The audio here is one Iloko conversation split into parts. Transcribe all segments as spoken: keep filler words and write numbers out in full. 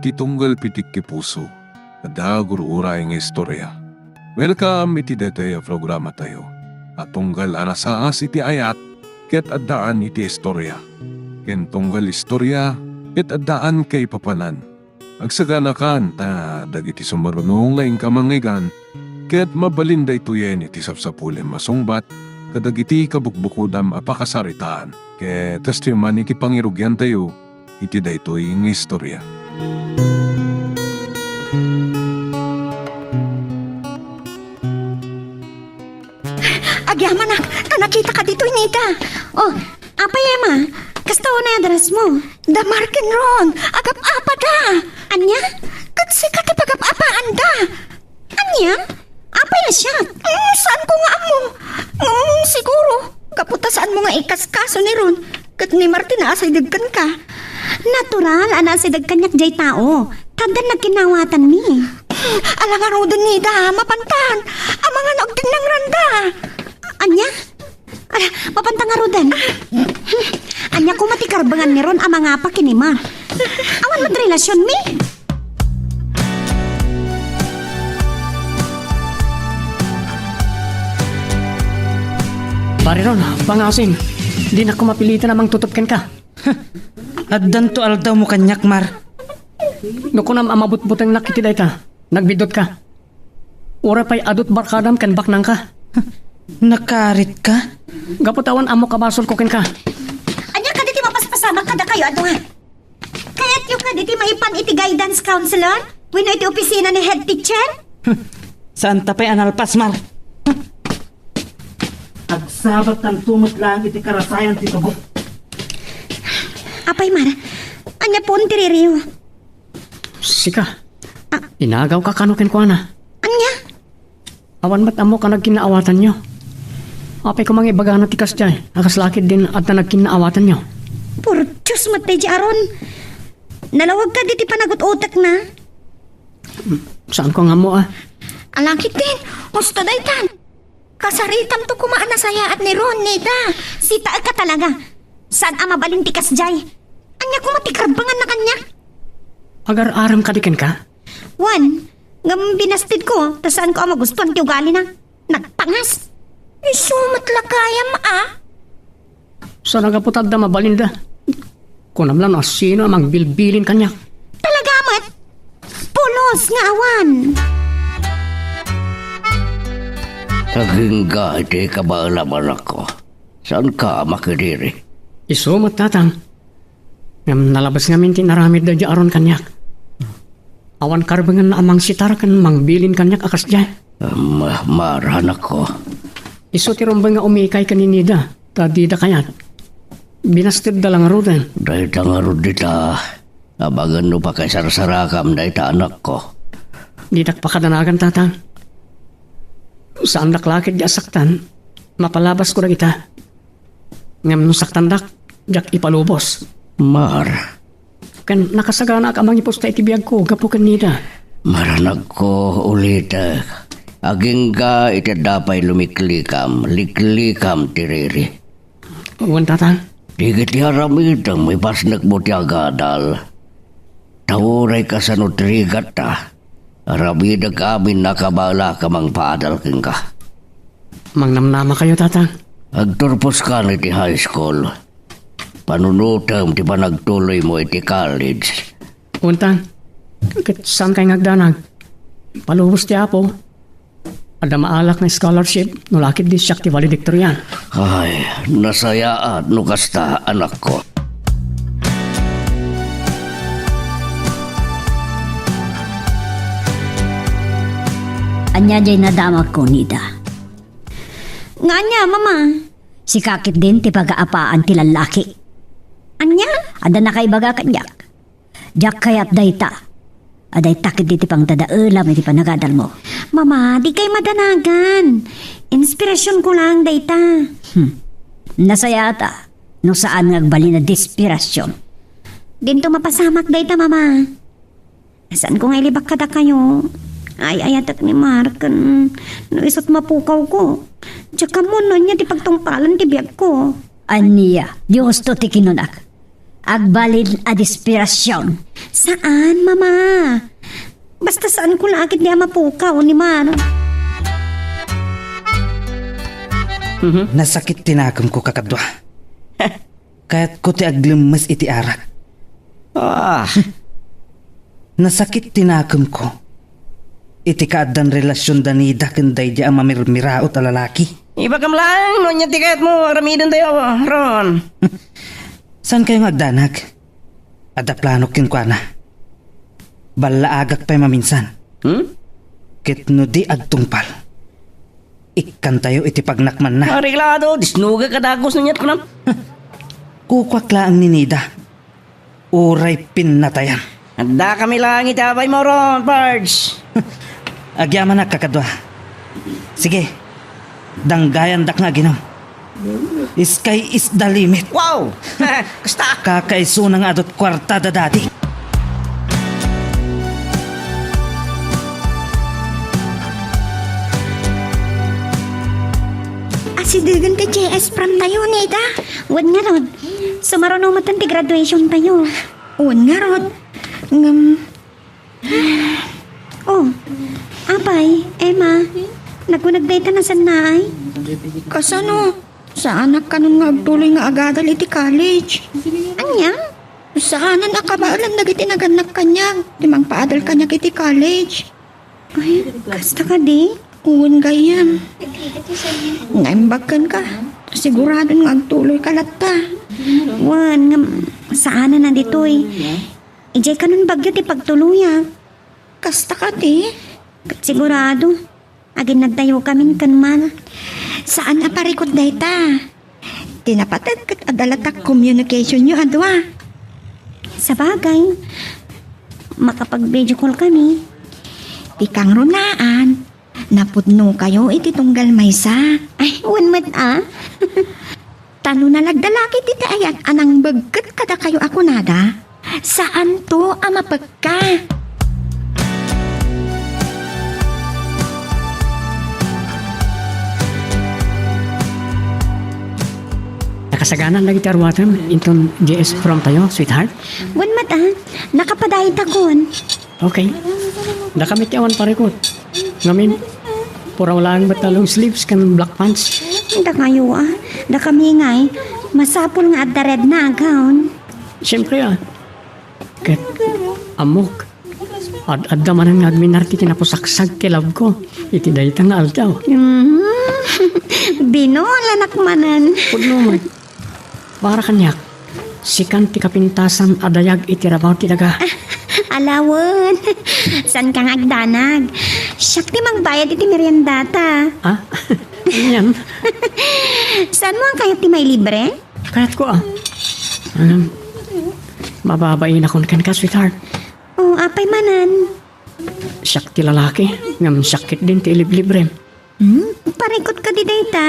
Ti tunggal pitik ti puso, adda gur-uray nga istorya. Welcome iti daytoy a programatayo a tunggal a nasaas iti ayat ket addaan iti istorya, ken tunggal istorya ket addaan kaipapanan. Agsaganakan ta dagiti sumaruno nga inka mangngeggan ket mabalin daytoyen iti sapsapulem a sungbat kadagiti kabukbukodam a pakasaritaan. Ket kastoy man iti pangirugiantayo iti daytoy nga istorya. Agyamanak, ta nakitaka ditoy, Nida. Oh, apay, Emma? Kasta unay a dress mo? Da Mark ken Ron, agap-apada. Ania? Ket sika ti pagap-apaanda. Ania? Apay a siak? Mm, saanko nga ammo. Ngem siguro, gapu ta saanmo nga ikaskaso ni Ron ket ni Martin a asideg kenka. Natural a naasideg kaniak jay tao. Taddan nagkinnawatanmi. Ala ngaruden, Nida, mapantan. Amangan no agtinnangranda. Ania? Ala, mapanta ngaruden. Ania koma ti karbengan ni Ron a mangapa ken ni Mar? Awan met relasionmi? Pare Ron, pangasim. Dinak koma piliten a mangtutop kenka. Addanto aldawmo kaniak, Mar. No kunam a mabutbutengnak iti dayta, nagbiddutka. Uray pay adut barkadam ken baknangka. Nakaritka? Gapu ta awan ammok a basolko kenka. Ania kadi ti mapaspasamak kadakayo a dua? Kayatyo kadi ti maipan iti guidance counselor wenno iti opisina ni head teacher? Saanta pay a nalpas, Mar. Agsabattanto met laeng iti karasayan ti tubo. Apay, Mar, ania pon ti ririyo? Sika. Ah. Inagawka kano kenkuana. Ania? Awan met ammok a nagkinnaawatanyo. Apay koma nga ibagana ti kasdiay a kas laketdin adda nagkinnaawatanyo? Por Dios met daydiay a Ron. Nalawag kadi ti panagut-utekna? Saanko nga ammo a. Alaketdin, husto daytan. Kasaritamto koma a nasayaat ni Ron, Nida. Sitaek a talaga. Saan a mabalin ti kasdiay? Ania koma ti karbenganna kaniak? Agar-arem kadi kenka? Wen, ngem binastedko ta saanko a magustuan ti ugalina. Nagpangas. Isu met la gayam a. Saan a gapu ta adda mabalinda? Kunam la no asino a mangbilbilin kaniak. Talaga met? Pulos nga awan. Agingga iti kabaelam, anakko. Saanka a makidiri? Isu met, tatang. Ngem nalabes ngamin ti inaramid daydiay a Ron kaniak. Awan karbenganna a mangsitar ken mangbilin kaniak a kasdiay. Am, Mar, anakko. Isu ti rumbeng nga umikay ken ni Nida, ta dida kayat. Binastedda la ngaruden. Dayta ngarud dita, amangan no pakaisarsarakam dayta, anakko. Didak pakadanagan, tatang. Saandak la ketdi a saktan, mapalabasko dagita. Ngem no saktandak, diak ipalubos. Mar. Ken nakasaganaak a mangipusta iti biagko gapu ken Nida. Mar, anakko, ulitek. Agingga iti adda pay lumiklikam, liklikam ti riri. Wen, tatang. Dagiti aramidem ipasnekmo ti agadal. Ta uray kasano ti rigatta, aramidek amin a kabaelak a mangpaadal kenka. Mangnamnamakayo, tatang. Agturposka iti high school. Panunotem ti panagtuloymo iti college. Wen, tang. Ket saankay nga agdanag. Palubos ti Apo. Adda maalak nga scholarship no la ketdi siak ti valedictorian. Ay, nasayaat no kasta, anakko. Ania jay nadamagko, Nida? Nga ania, Mama? Sika ketdin ti pagaapaan ti lallaki. Ania? Adda nakaibaga kaniak. Diak kayat dayta. A dayta ketdi ti pangdadaelam iti panagadalmo. Mama, dikay madanagan. Inspirasionko laeng dayta. Hmm. Nasayaat a no saan nga agbalin a dispirasion. Dinto mapasamak dayta, Mama. Saanko nga ilibak kadakayo. Ay-ayatek ni Mark, ken no isut' mapukawko, diak ammo no ania ti pagtungpalan ti biagko. Ania, di husto ti kinunak? Agbalin a dispirasion. Saan, Mama. Basta saanko la a ketdi a mapukaw ni Mar. Mhm. Nasakit ti nakemko, kakadua. Kayatko ti aglemmes iti arak. Ah. Nasakit ti nakemko iti kaaddan relasionda ni Ida ken daydi a mamirmiraot a lalaki. Ibagam laeng no ania ti kayatmo aramidentayo, Ron. Saankayo nga agdanag? Adda planok kenkuana. Ballaagak pay maminsan. Hmm? Ket no di agtungpal, ikkantayo iti pagnakmanna. Areglado, disnogak a dagus no ania ti kunam. Kukuak laeng ni Nida. Uray pinnatayan. Adda kami laeng iti abaymo, Ron, Pards. Agyamanak, kakadua. Sige, danggayandak nga aginom. Sky is the limit. Wow! Kasta! Kakaisuna nga adut kuarta da dadi. Asidegen ti J S prom tayo, Nida. Wen ngarud, sumaruno metten ti graduation tayo. Wen ngarud, ngem, Oh, apay, Emma, nagkunag dayta nasannaay? Kasano? Saanak kanon nga agtuloy nga agadal iti college. Ania? Saanen a kabaelan dagiti nagannak kaniak ti mangpaadal kaniak iti college. Ay, kasta kadi? Wen gayam. Naimbag kenka. Siguradon nga agtuloyka latta. Wen, ngem saanen a ditoy. Idiay kanon bagyo ti pagtuloyak. Kasta kadi? Ket sigurado, aginnadtayokamin ken Mar. Saan a parikut dayta. Ti napateg ket adda latta communicationyo a dua. Sabagay, makapag-video call kami. Ti kangrunaan, napudnokayo iti tunggal maysa. Ay, wen met a. Ta no nalagda la ketdi ti ayat a nangbegget kadakayo a kunada, saanto a mapekka. Nakasagana dagiti aruatem inton J S prom tayo, sweetheart? Wen met a, nakapadaytakon. Okay. Dakami ti awan parikut. Ngamin, puraw laeng met a long sleeves ken black pants. Dakayo a, dakami ngay, masapul nga adda red na a gown. Siyempre a. Ket, ammok, ad-adda manen nga agminar ti kinapusaksag ti love ko iti dayta nga aldaw. Mm. Binolanak manen. Pudno met. Para kaniak, sikan ti kapintasan a dayag iti rabaw ti daga. Ala wen, saanka nga agdanag. Siak ti mangbayad iti meriendata. Ah? Anian? Saanmo a kayat ti mailibre? Kayatko a. Ano? Mababainakon kenka, sweetheart. Oh, apay manen? Siak ti lalaki, ngem siak ketdin ti iliblibrem. Hmm? Parikut kadi dayta?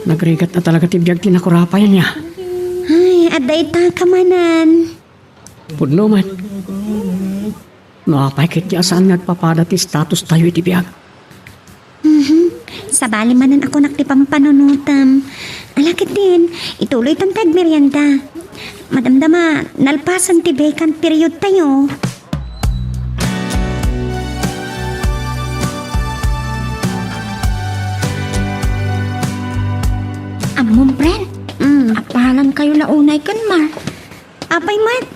Nagrigat a talaga ti biag ti nakurapay ania. Ay, adda ita ka manen. Pudno met. No apay ketdi a saan nga agpapada ti status tayo iti biag. Mhm. Sabali manen a kunak ti pampanunotem. Ala ketdin, ituloytan ti agmerienda. Madamdama, nalpasen ti vacant period tayo. Ammom, friend? Mm. Apalan kayo la unay ken Mar. Apay met?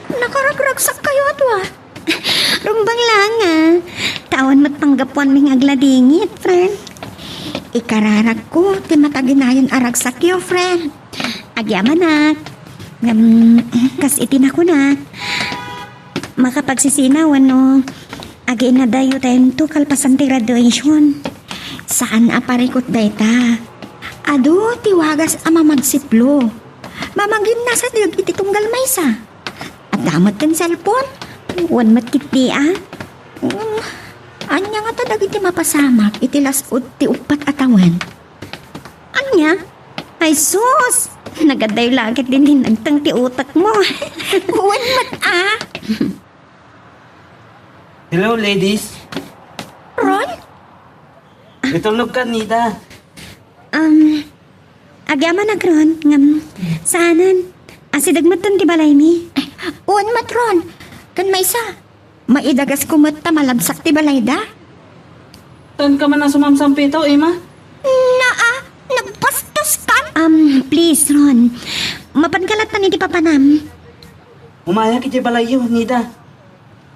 Nakaragragsak kayo a dua. Rumbeng laeng a. Ta awan met panggapuanmi nga agladingit, friend. Ikararagko ti mataginayan a ragsakyo, friend. Agyamanak. Ngem, kas iti nakunak, makapagsisina wenno agiinadayonto kalpasan ti graduation. Saan a parikut dayta. Adu ti wagas a mamagsiplo. Mamagin nasadeg iti tunggal maysa. Adda met ken cellphone? Wen met ketdi a. Mm, ania ngata dagiti mapasamak iti las-ud ti uppat a tawen? Ania? Ay sus! Nagadayo la ketdin ti nagteng ti utekmo. Wen met a. Hello, ladies. Ron? Itulog ka, Nida. Um, agyamanak, Ron, ngem saanen. Asideg metten ti balaymi. Ay, Wen met, Ron. Ken maysa, maidagasko met ta malabsak ti balayda. Saan ka man a sumamsampitaw, Emma? Naa, nagbastos ka? Um, please, Ron. Mapanka latta iti papanam. Umayak iti balayyo, Nida.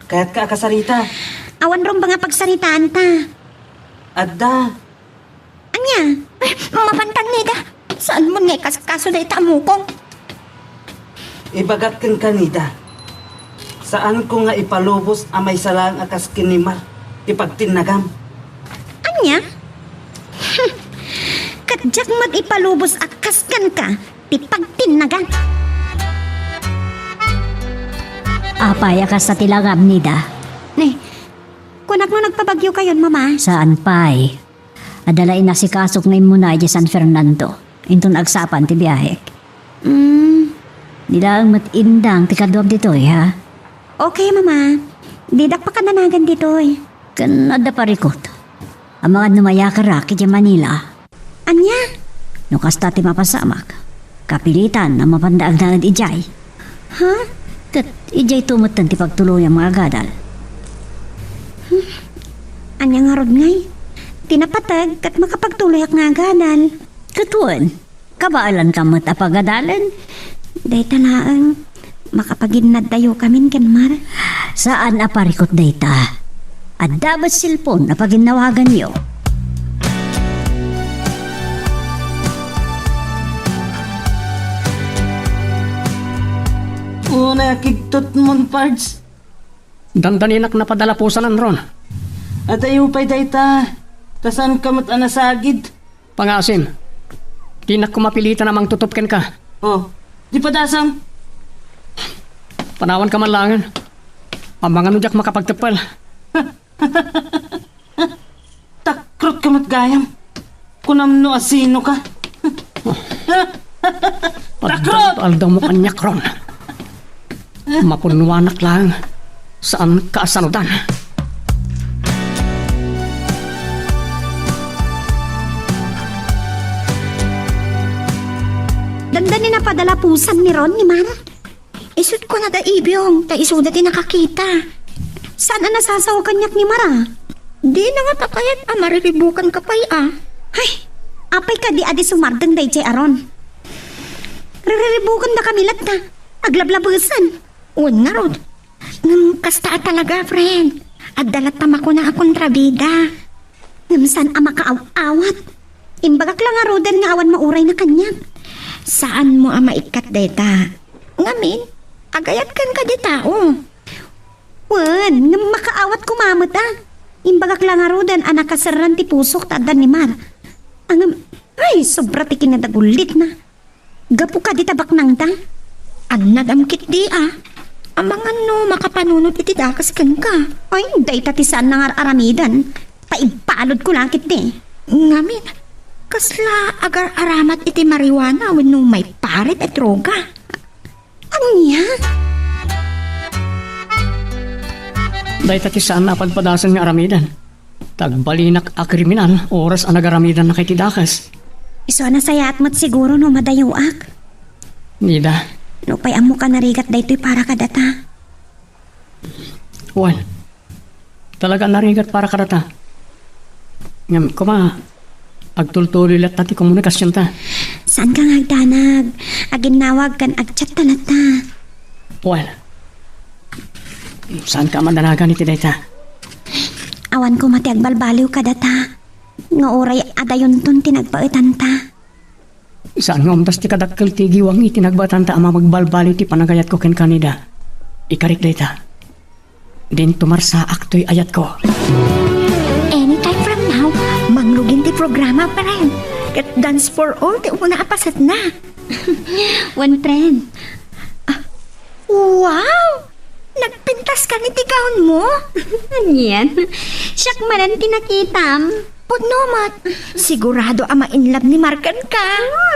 Kayatka a kasarita? Awan rumbeng a pagsaritaanta. Adda. Ania? Mapantan, Nida. Saanmon nga ikaskaso dayta a mukong? Ibagak kenka, Nida. Saanko nga ipalubos a maysa laeng a kas ken ni Mar ti pagtinnagam. Ania? Ket diak met ipalubos a kas kenka ti pagtinnagam. Apay a kasta ti langam, Nida? Ne, kunak no nagpabagyokayon, Mama. Saan pay? Adda la inasikasok nga immuna idiay San Fernando, inton agsapan ti biahek. Mm. Di laeng met indang ti kaduam ditoy, ha? Okay, Mama. Didak pakadanagan ditoy. Ken adda parikut. Amangan no mayakarak idiay Manila. Ania? No kasta ti mapasamak, kapilitan a mapanda agnaed idiay. Ha? Ket idiayto metten ti pagtuloyam nga agadal. Hmm. Ania ngarud ngay? Ti napateg ket makapagtuloyak nga agadal. Ket wen, kabaelanka met a pagadalen? Dayta laeng, makapaginnaddayokamin ken Mar. Saan a parikut dayta. Adda met cellphone a paginnawaganyo. Unay a kigtotmon, Pards. Dandaninak napadalapusanan, Ron. Adayo pay dayta, ta saanka met a nasagid. Pangaasim, dinak koma pilitan a mangtutop kenka. Oh, di padasam. Panawanka man laengen. Amangan no diak makapagteppel. Takrotka met gayam. Kunam no asinoka. Takrot! Aldaw, aldawmo kaniak, Ron. Mapunnuanak laeng. Saanka a saludan. Dandani napadalapusan ni Ron ni Mar. Isut' kunada, Ibiong, ta isuda ti nakakita. Saan a nasasawa kaniak ni Mar a? Dina ngata kayat a mariribukanka pay a. Ay, apay kadi a di sumardeng daydiay a Ron? Ririribukandakami latta. Aglablabesen. Wen ngarud. Ngem kasta a talaga, friend. Adda latta makuna a kontrabida. Ngem saan a makaaw-awat. Imbagak la ngaruden nga awan maurayna kaniak. Saanmo a maikkat dayta. Ngamin, agayat kenka ti tao. Wen, ngem makaawat koma met a. Imbagak la ngaruden a nakaserran ti pusok ta adda ni Mar. Ngem, ay, sobra ti kinadagullitna. Gapu kadi ta baknangta? Annadam ketdi a. Amangan no makapanunot iti dakes kenka. Ay, dayta ti saan nga ar-aramiden. Ta ibaludko la ketdi. Ngamin, kasla agar-aramat iti marijuana wenno maiparit a droga? Ania? Dayta ti saan a padpadasen nga aramiden. Ta agbalinak a kriminal, oras a nagaramidannak iti dakes. Isu a nasayaat met siguro no madayoak. Nida. Nupay ammok a narigat daytoy para kadata. Wen, talaga a narigat para kadata. Ngem koma, agtultuloy latta ti komunikasionta. Saanka nga agdanag. Aginnawag ken agchatta latta. Wen, saanka a madanagan iti dayta? Awan koma ti agbalbaliw kadata, nga uray adayonton ti nagbaetanta. Saan nga umdas ti kadakkel ti giwang iti nagbaetanta a mapagbalbaliw ti panagayatko kenka, Nida. Ikarik dayta. Dinto marsaak toy ayatko. Anytime from now, mangrugin ti programa, friend. Ket Dance for All ti umuna a pasetna. Wen, friend. Ah, wow! Nagpintas ka ni ti gown mo? Anian? Siak manen ti nakitam. Pudno met. Sigurado a ma-in love ni Mar kenka.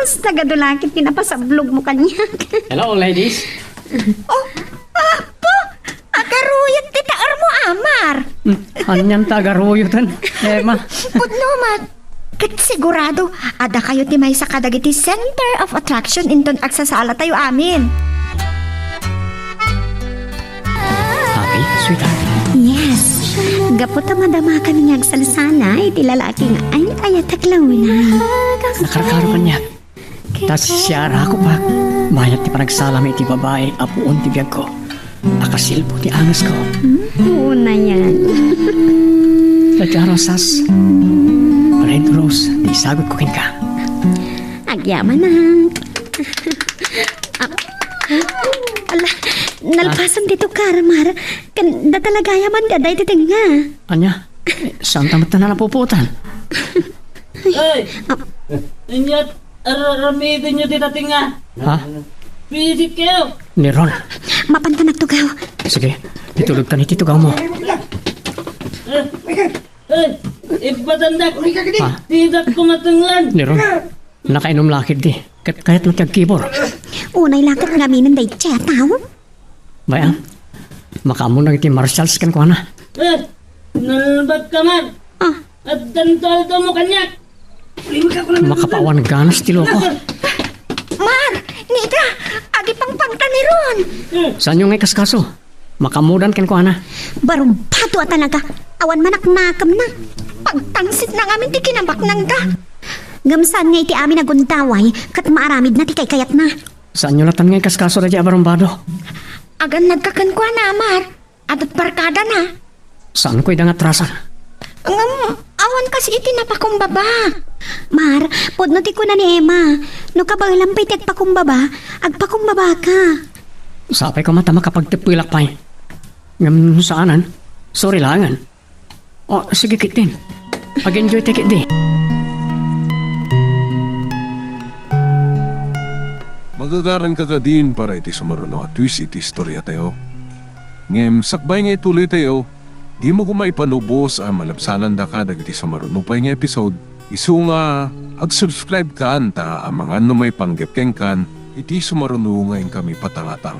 Yes, tagadulakit ti napasablog mo kaniak. Hello, ladies. Oh, apo! Agaruyot ti taer mo, Amar. Hmm, anian ta agaruyotan, Emma? Pudno met. Ket sigurado, adda kayo ti maysa kadagiti center of attraction inton agsasalatayo amin. Yes. Gapu ta madama kami nga agsalsana iti lalaki nga ay-ayatek launay. Nakarkaro kaniak. Ta siarako pay, mayat ti panagsalam iti babai a puon ti biagko. Nakasilpo ti angesko. Hmm? Unayen. Daddy Rosas. Red Rose, ti isagutko kenka. Agyamanak. Ah, ala, nalpasen ti tukar, Mar. Ken data la gayam nga adda iti tengnga. Ania? Eh, saanta met ta napupuotan? Ay! Ah. Inyat, ar-, aramidenyo ti datengnga. Ha? Pisit kayo! Ni Ron. Mapanta nagtugaw. Sige, itulogtan iti tugawmo. Eh, eh, ibatandak. Ha? Tidak kumatenglan. Ni Ron. Nakainom la ketdi. Ket kayatmo ti agkibor. Unay la ket ngaminen daytoy a tao. Bay-am, makaammo dagiti marshals kenkuana. Eh, nalbagka man. Ah. Addan taldo mo kaniak. Makapawan ganas ti loko. Mar! Nita! Agipangpangta ni Ron! Eh. Saanyo nga ikaskaso? Makaammodan kenkuana. Barumbado a talaga. Awan manaknakemna. Pagtangsitna ngamin ti kinabaknangda. Ngem saan nga iti amin a gundaway ket maaramidna ti kaykayatna. Saanyo latta nga ikaskaso daydiay a barumbado? Agannadka kenkuana, Mar. Adda barkadana. Saanko ida nga atrasan? Ngem, awan kas iti napakumbaba. Mar, pudno ti kuna ni Emma. No kabaelam pay ti agpakumbaba, agpakumbabaka. Sapay koma ta makapagteppelak pay. Ngem saanen. Sorry laengen. Oh, sige ketdin. Ag-enjoy ta ketdi. Magagaranka kadin para iti sumaruno a twist iti istoriatayo. Ngem sakbay nga ituloytayo, dimo koma ipanubos a malabsanandaka dagiti sumaruno pay nga episode, isu nga ag-subscribe kan ta amangan no maipanggep kenkan iti sumaruno nga inkami patangatang.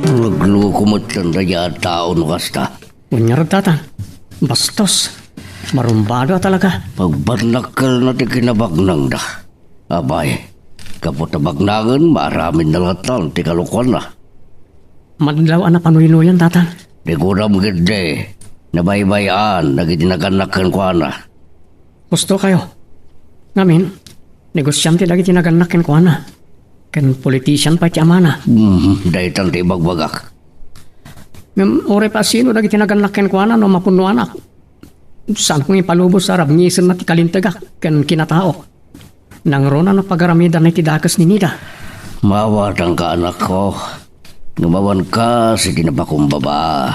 Nagloko met kan daydiay a tao no kasta. Wen ngarud, tata. Bastos. Marumbado a talaga. Pagbanakkelna ti kinabaknangda. Apay, gapu ta baknangen, maaramidna latta ti kalokuanna. Madlaw a napanuynuyan, tata. Di kunam ketdi, nabaybay-an dagiti nagannak kenkuana. Husto kayo. Ngamin, negosiante dagiti nagannak kenkuana. Ken politician pay ti amana. Hmm, daytan ti ibagbagak. Ngem uray pay asino dagiti nagannak kenkuana no mapunnoanak. Saanko nga ipalubos a rabngisenna ti kalintegak ken kinataok. Nangruna no pagaramidanna iti dakes ni Nida. Maawatanka, anakko. Ngem awan kas iti napakumbaba.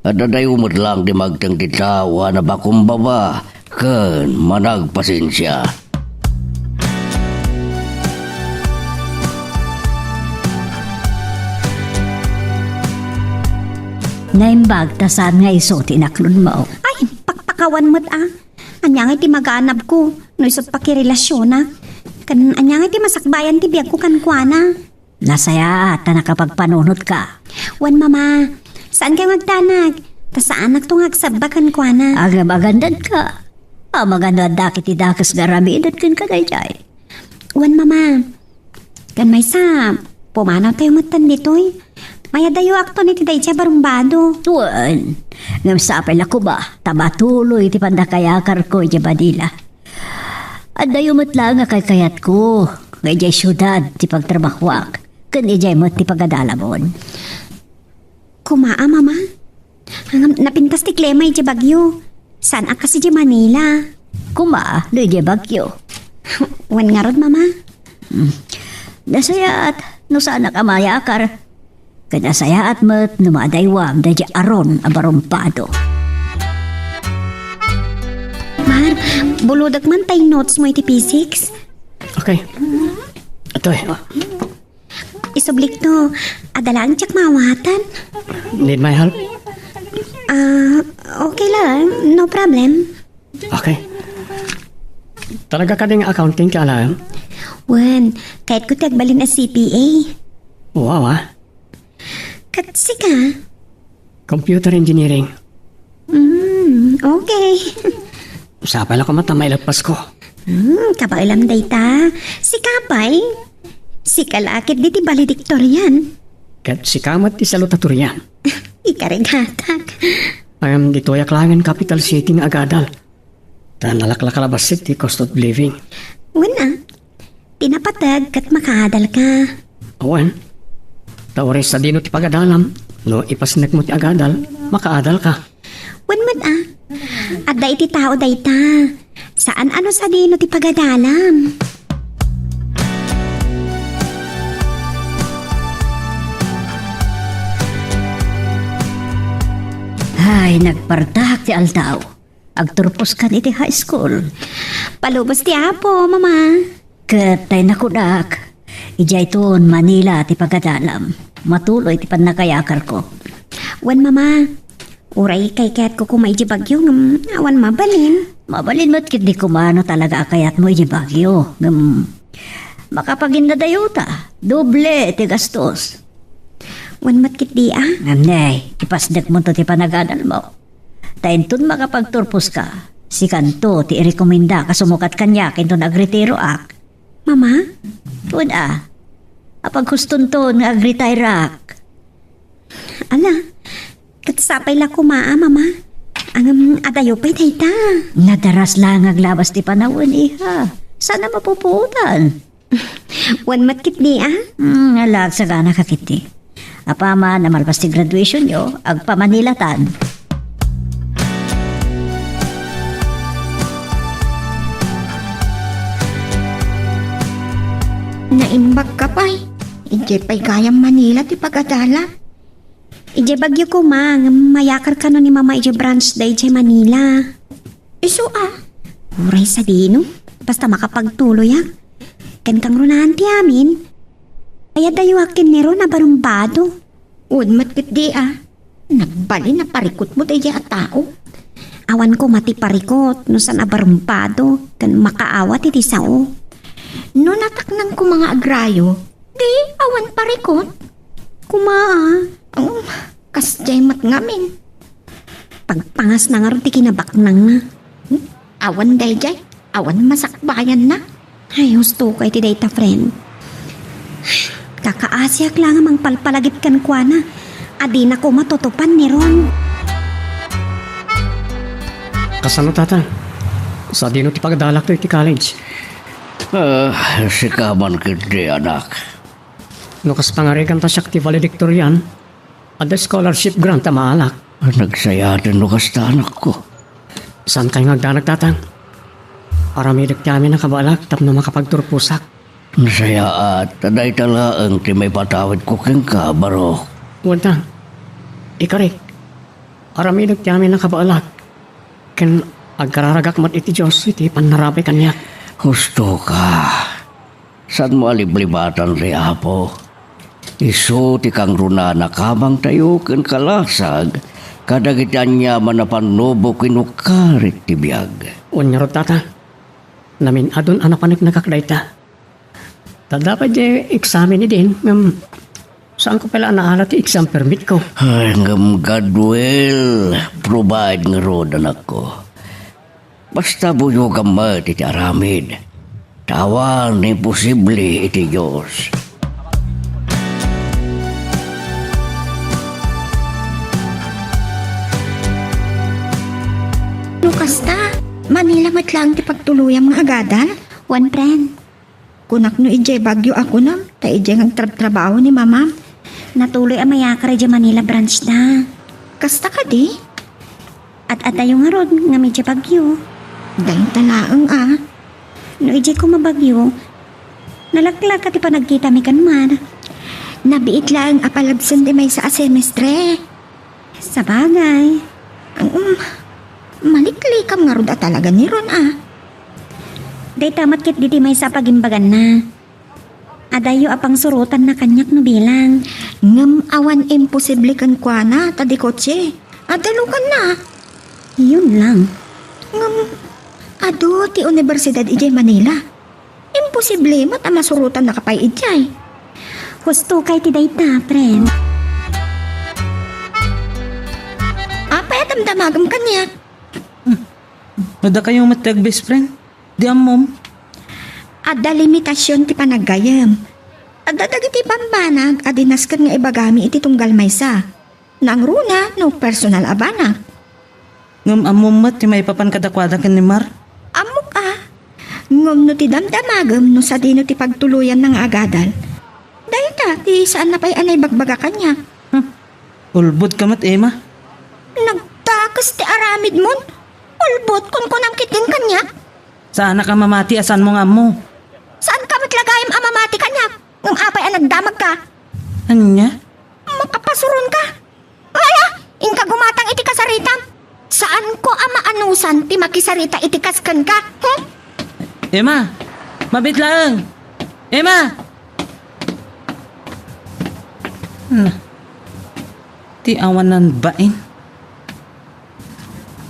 Adda dayo met laeng ti magteng ti tao a napakumbaba ken managpasensia. Naimbag ta saan nga isu ti inakludmo. Ay, pakpakawan met a. Ania ngay ti maganabko no isu ti pakirelasionak? Ken ania ngay ti masakbayan ti biagko kenkuana? Nasayaat ta nakapagpanunotka. Wen, Mama, saankayo nga agdanag, ta saanakto nga agsabba kenkuana. Agam-agandadka. Amangan no adda ket ti dakes nga aramidek kenka daydiay. Wen, Mama, ken maysa, pumanawtayo metten ditoy. Mayadayoakton iti daydiay a barumbado. Wen, ngem sapay la koma, ta matuloy ti pandakayakarko idiay Manila. Addayo met laeng a kaykayatko nga idiay siudad ti pagtrabahoak, ken idiay met ti pagadalamon. Koma a, Mama? Ngem napintas ti klima idiay Baguio. Saan a kas idiay Manila. Koma no idiay Baguio. Wen ngarud, Mama? Hmm. Nasayaat no saanak a mayakar. Ket nasayaat met no madaywam daydiay Aaron a barumbado. Mar, bulodek man tay notes mo iti physics. Okay. Ito eh. Isublikto, adda laeng diak maawatan. Need my help? Ah, okay lang, no problem. Okay. Talaga kadi nga accounting ti alaem? Wen, kayatko ti agbalin a C P A. Wow, ah. Ket sika? Computer engineering. Mm, okay. Sapay la koma ta maileppasko. Hmm, kabaelam dayta. Sika pay? Sika la ket di ti valedictorian. Ket sika met ti salutatorian. Ikarigatak. Ngem ditoyak laengen capital city nga agadal. Ta nalaklaka la bassit ti cost of living. Wen a, ti napateg ket makaadalka. Wen, ta uray sadino ti pagadalam, no ipasnekmo ti agadal, makaadalka. Wen met a, adda iti tao dayta. Saan a no sadino ti pagadalam. Ay, nagpartak ti aldaw. Agturposkan iti high school. Palubos ti Apo, Mama. Ket tay nakunak, idiayton Manila ti pagadalam. Matuloy ti pannakayakarko. Wen, Mama, uray kaykayatko koma idiay Baguio ngem awan mabalin. Mabalin met ketdi koma no talaga a kayatmo idiay Baguio. Ngem makapaginnadayota, doble ti gastos. Wen met ketdi a. Ngem ne, ipasnekmonto ti panagadalmo. Ta inton makapagturposka, sikanto ti irekomendaka sumukat kaniak inton agretiroak. Mama? Wen a, apaghustonton nga agretireak. Ala, ket sapay la koma a, Mama. Ngem adayo pay dayta. Nadaras la nga aglabas ti panawen, iha. Saan a mapupuotan? Wen met ketdi a? Hmm, ala, agsagana ka ketdi. Apaman a malpas ti graduationyo, agpamanilatan. Naimbag ka pay. Idiay pay gayam Manila ti pagadalam. Idiay Baguio koma, ngem mayakar kano ni Mama idiay branch da idiay Manila. Isu a? Uray sadino, basta makapagtuloyak. Ken kangrunaan ti amin. Ay, adayoak ken ni Ron a barumbado. Wen met ketdi a. Nagbalin a parikutmo daydiay a tao. Awan koma ti parikut no saan a barumbado ken makaawat iti sao. No nataknang koma nga agrayo, di awan parikut. Koma a. Um, kasdiay met ngamin. Pagpangasna ngarud ti kinabaknangna. Hmm? Awan daydiay, awan masakbayanna. Ay, husto kay ti dayta, friend. Kakaasiak la nga mangpalpalagip kenkuana. Adina koma tutupan ni Ron. Kasano, Tata? Sadino ti pagdalakto iti college? Ah, sika man ketdi, anak. No kas pangarigan ta siak ti valedictorian, adda scholarship grant a maalak. Nagsayaten no kasta, anakko. Saan kay nga agdanag, Tatang? Aramidek ti amin a kabaelak tapno makapagturposak. Nasayaat, ta dayta laeng ti maipatawidko kenka, Barok. Wen ta, ikarik, aramidek ti amin a kabaelak, ken agkararagak met iti Dios iti pannarabay kaniak. Husto ka. Saanmo a liblibatan ti Apo. Isu ti kangrunaan a kabangtayo ken kalasag kadagiti aniaman a pannubo ken ukkarit ti biag. Wen ngarud, Tata, namin-adon a napaneknekak dayta. Ta adda pay di eksamen idin, ngem saanko pay la a naala ti exam permitko. Ay, ngem God will provide ngarud, anakko. Basta buyogam met iti aramid. Ta awan imposible iti Dios. No kasta, Manila met laeng ti pagtuloyam nga agadal? Wen, friend. Kunak no idiay Baguio a kunam, ta idiay nga agtrabtrabaho ni mamam. Natuloy a mayakar idiay Manila branch da. Kasta kadi? Ad-adayo ngarud ngem idiay Baguio. Dayta laeng a. No idiay koma Baguio, nalaklaka ti panagkitami kenkuana. Nabiit laeng a palabsen ti maysa a semestre. Sabagay. Um, maliklikam ngarud a talaga ni Ron a. Dayta met ketdi ti maysa a pagimbaganna. Adayo a pangsurotanna kaniak no bilang. Ngem awan imposible kenkuana ta di kotse. Adda luganna. Yun lang. Ngem adu ti universidad idiay Manila. Imposible met a masurotannaka pay idiay. Husto kay ti dayta, friend. Apay a damdamagem kaniak? Hmm. No dakayo met ti agbest friend, di ammom. Adda limitasion ti panaggayem. Adda dagiti bambanag a di nasken nga ibagami iti tunggal maysa. Nangruna no personal a banag. Ngem ammom met ti maipapan kadakuada ken ni Mar? Ammok a. Ngem no ti damdamagem no sadino ti pagtuloyanna nga agadal, dayta ti saanna pay a naibagbaga kaniak. Hmm. Ulbodka met, Emma. Nagdakes ti aramidmon. Ulbod, kunkunam ketdin kaniak. Saanak a mamati a saanmo nga ammo. Saanka met la gayam a mamati kaniak. Ngem apay a nagdamagka? Ania? Makapasuronka. Ay, ah! Inka gumatang iti kasaritam. Saanko a maanusan ti makisarita iti kas kenka, hmm? Emma! Mabiit laeng! Emma! Hmm. Ti awanan bain.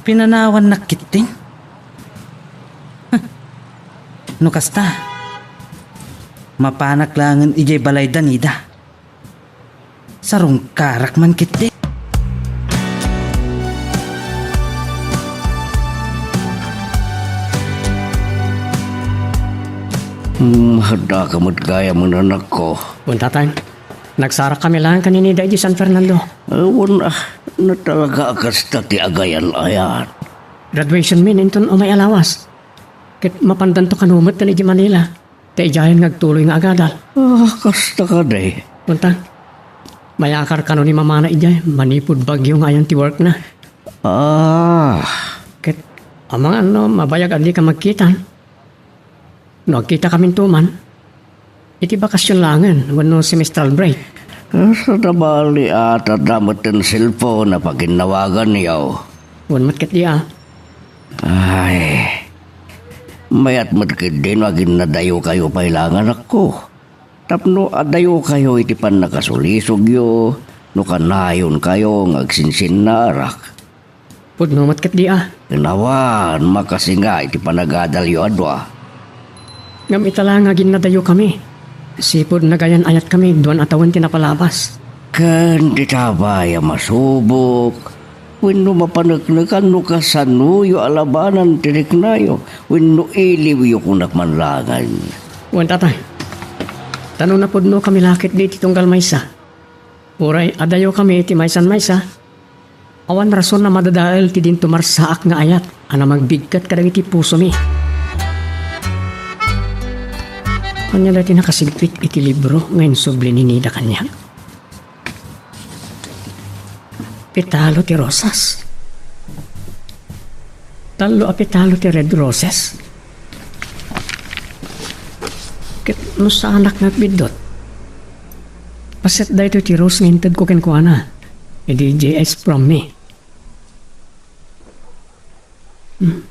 Pinanawannak ketdin. Huh. No kasta, mapanak laengen idiay balayda, Nida. Sarungkarak man ketdi. Hmm, haddaka met gayam, anakko. Wen, Tatang. Nagsarakkami laeng ken ni Nida idiay San Fernando. Awan, ah, no talaga a kasta ti agayan-ayat. Graduation mi inton umay a lawas. Ket mapandanto kano met ken idiay Manila. Ta idiayen nga agtuloy nga agadal. Ah, kasta kadi. Kuntang, mayakar kano ni mamana idiay manipud Baguio nga ayan ti workna. Ah. Ket amangan no mabayag a dika magkitan. No agkitakaminto man, iti bakasion laengen wenno semestral break. Ah, saan a bali a adda met ti cellphone a paginnawaganyo. Wen met ketdi a. Ay, mayat met ketdi no aginnadayokayo pay laeng, anakko. Tapno adayokayo iti pannakasulisogyo no kanayonkayo nga agsinsinnarak. Pudno met ketdi a. Awan, makasinga iti panagadalyo a dua. Ngem ita la nga aginnadayokami, sipud nagayan-ayatkami, duan a tawen ti napalabas. Ken dita pay a masubok wenno mapaneknekan no kasanoyo a labanan ti riknayo wenno iliwyo, kunak man laengen. Wen, Tatang. Ta no napudnokami la ketdi iti tunggal maysa, uray adayokami iti maysan maysa, awan rason a madadael ti dinto marsaak nga ayat a namagbiggat kadagiti pusomi. Ania daytoy nakasigpit iti libro nga insubli ni Nida kaniak? Petalo ti rosas. Tallo a petalo ti red roses. Ket no saanak nga agbiddut, paset daytoy ti rose nga intedko kenkuana idi J S prom mi. Hmm.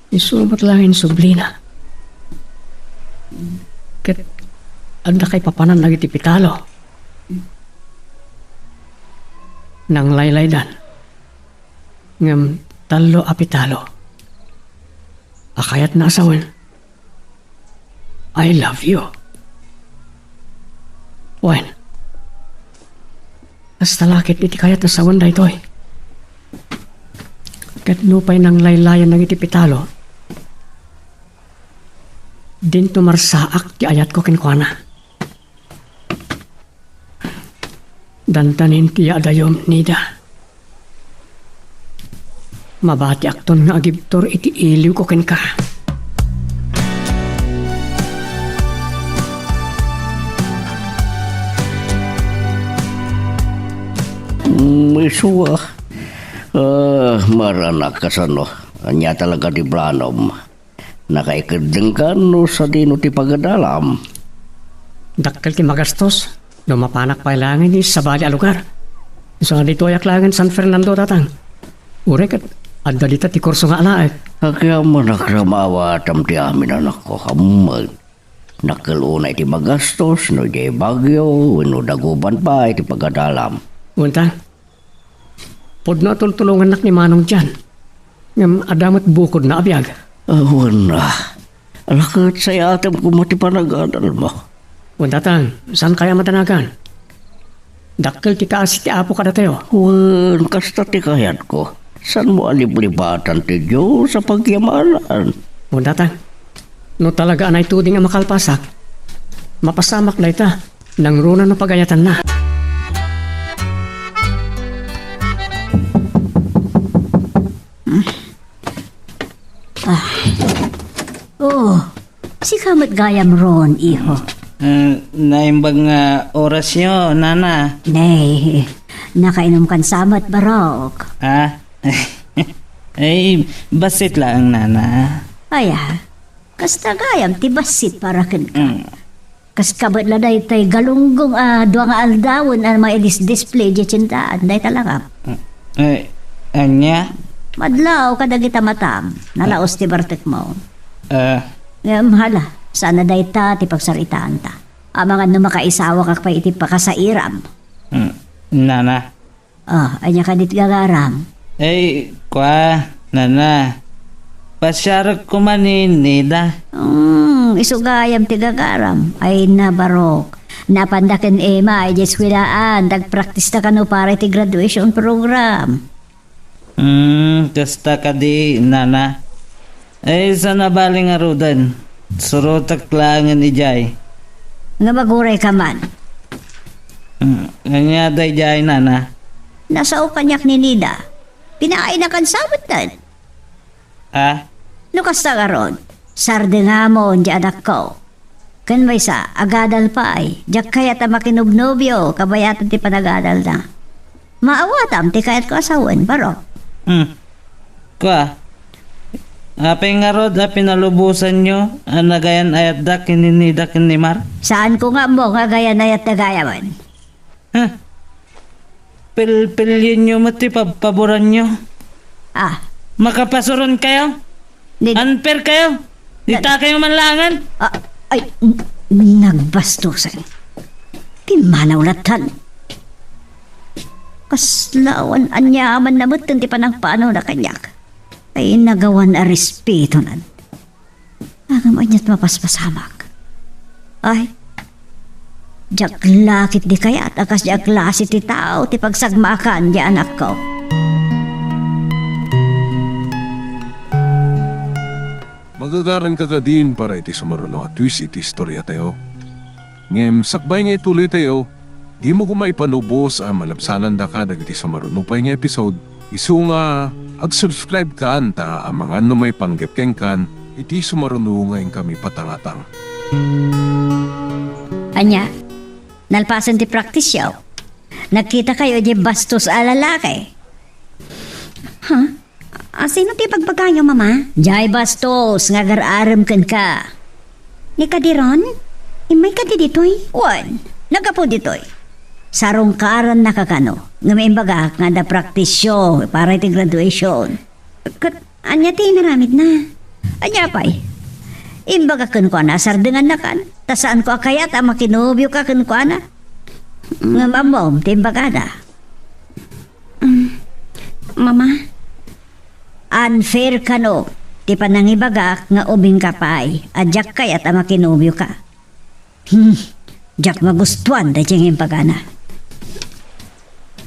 Isu met laeng insublina. Ket adda kaipapanan dagiti petalo. Nanglaylaydan. Ngem tallo a petalo a kayatna a sawen, "I love you." Wen, kasta la ket iti kayat a sawen daytoy. Ket nupay nanglaylayan dagiti petalo, dinto marsaak ti ayatko kenkuana. Dandanin ti yaadayom, Nida. Mabatiakton nga agibtur iti iliwko kenka. Mm, isu a. Ah, Mar, anak, kasano? Ania talaga ti planom? Nakaikeddengkan no sadino ti pagadalam? Dakkel ti magastos no mapanak pay laengen iti sabali a lugar. Isu nga ditoyak laengen San Fernando, Tatang. Uray ket adda dita ti kurso nga alaek. Agyamanak a maawatam ti amin, anakko. Ammo, dakkel unay ti magastos no idiay Baguio wenno dagupan pay ti pagadalam. Wen, Tang. Pudno a tultulongannak ni Manong John. Ngem adda met bukodna a biag. Awan a. Ala ket sayatem koma ti panagadalmo. Wen, Tatang, saan kaya madanagan? Dakkel ti kaasi ti Apo kadatayo. Wen, kasta ti kayatko. Saanmo a liblibatan ti Dios a pagyamanan? Wen, Tatang, no talaga a naituding a makalpasak, mapasamak dayta. Nangruna no pagayatanna. Ah. Oh, sika met gayam Ron, iho. Eh, naimbag nga orasyo, nana. Nay, nakainumkan sa met, barok. Ah? Eh, bassit laeng, nana. Aya, kasta gayam ti bassit para kenka. Mm. Kas kabat la daytay galunggong a dua nga aldawen a maidis-display diay tiendaan, dayta langap. Eh, ania? Madlaw kadagita matam, nalaos ti bartekmo. Eh. Ngem hala, saan a dayta ti pagsaritaanta. Amangan no makaisawakak pay iti pakasairam. Hmm. Nana. Ah, ania kadi ti gagaram? Ay, kua, nana. Pasiarek koma ni Nida. Hmm, isu gayam ti gagaram. Ay, nabarok. Napanda ken Emma, idiay eskuelaan, nagpraktista kano para iti graduation program. Hmm, kasta kadi, nana. Eh, saan a bale ngaruden? Surotek laengen idiay. Nga maguray ka man. Hmm, ania daydiay, nana? Nasao kaniak ni Nida. Pinaaynakan sa metten. Ah? No kasta ngarud, sardengamon diay anakko. Ken maysa, agadal pay. Diak kayat a makinobnobio, kabayatan ti panagadalna. Maawatam ti kayatko a sawen, barok. Hmm. Kua, apay ngarud a pinalubosanyo a nagayan-ayatda ken ni Nida ken ni Mar? Saanko nga ammo nga agayan-ayatda gayamen. Ha? Pelpelyenyo met ti pabpaboranyo. Ah. Makapasuron kayo? Di- Unfair kayo? Di- Dita kayo man laengen? Ah, ay, n-, nagbastusen. Pimmanaw lattan. Kasla awan aniamanna metten ti panangpanawna kaniak. Ay, nagawan a respetonan. Ngem aniat mapaspasamak? Ay, diak la ketdi kayat a kas diay klase ti tao ti pagsagmaakan diay anakko. Magagaranka kadin para iti sumaruno a twist iti istoriatayo. Ngem sakbay nga ituloytayo, dimo koma ipalubos a malabsanandaka dagiti sumaruno pay nga episode, isu nga ag-subscribe kan ta amangan no maipanggep kenkan iti sumaruno nga inkami patangatang. Ania? Nalpasen ti praktisyo, nagkitakayo idiay bastos a lalaki. Ha? A, sino ti ibagbagayo, Mama? Diay bastos nga agar-arem kenka. Ni Kadiron? Immay kadi ditoy? Wen, naggapu ditoy. Sarungkaranna ka kano, ngem imbagak nga adda praktisyo para iti graduation. Ket ania ti inaramidna? Ania pay? Imbagak kenkuana a sardengannakan, ta saanko a kayat a makinobioka kenkuana. Ngem ammom ti imbagada. Mm, Mama? Unfair kano ti panangibagak nga ubingka pay a diak kayat a makinobioka. Hmm, diak magustuan daydiay nga imbagana.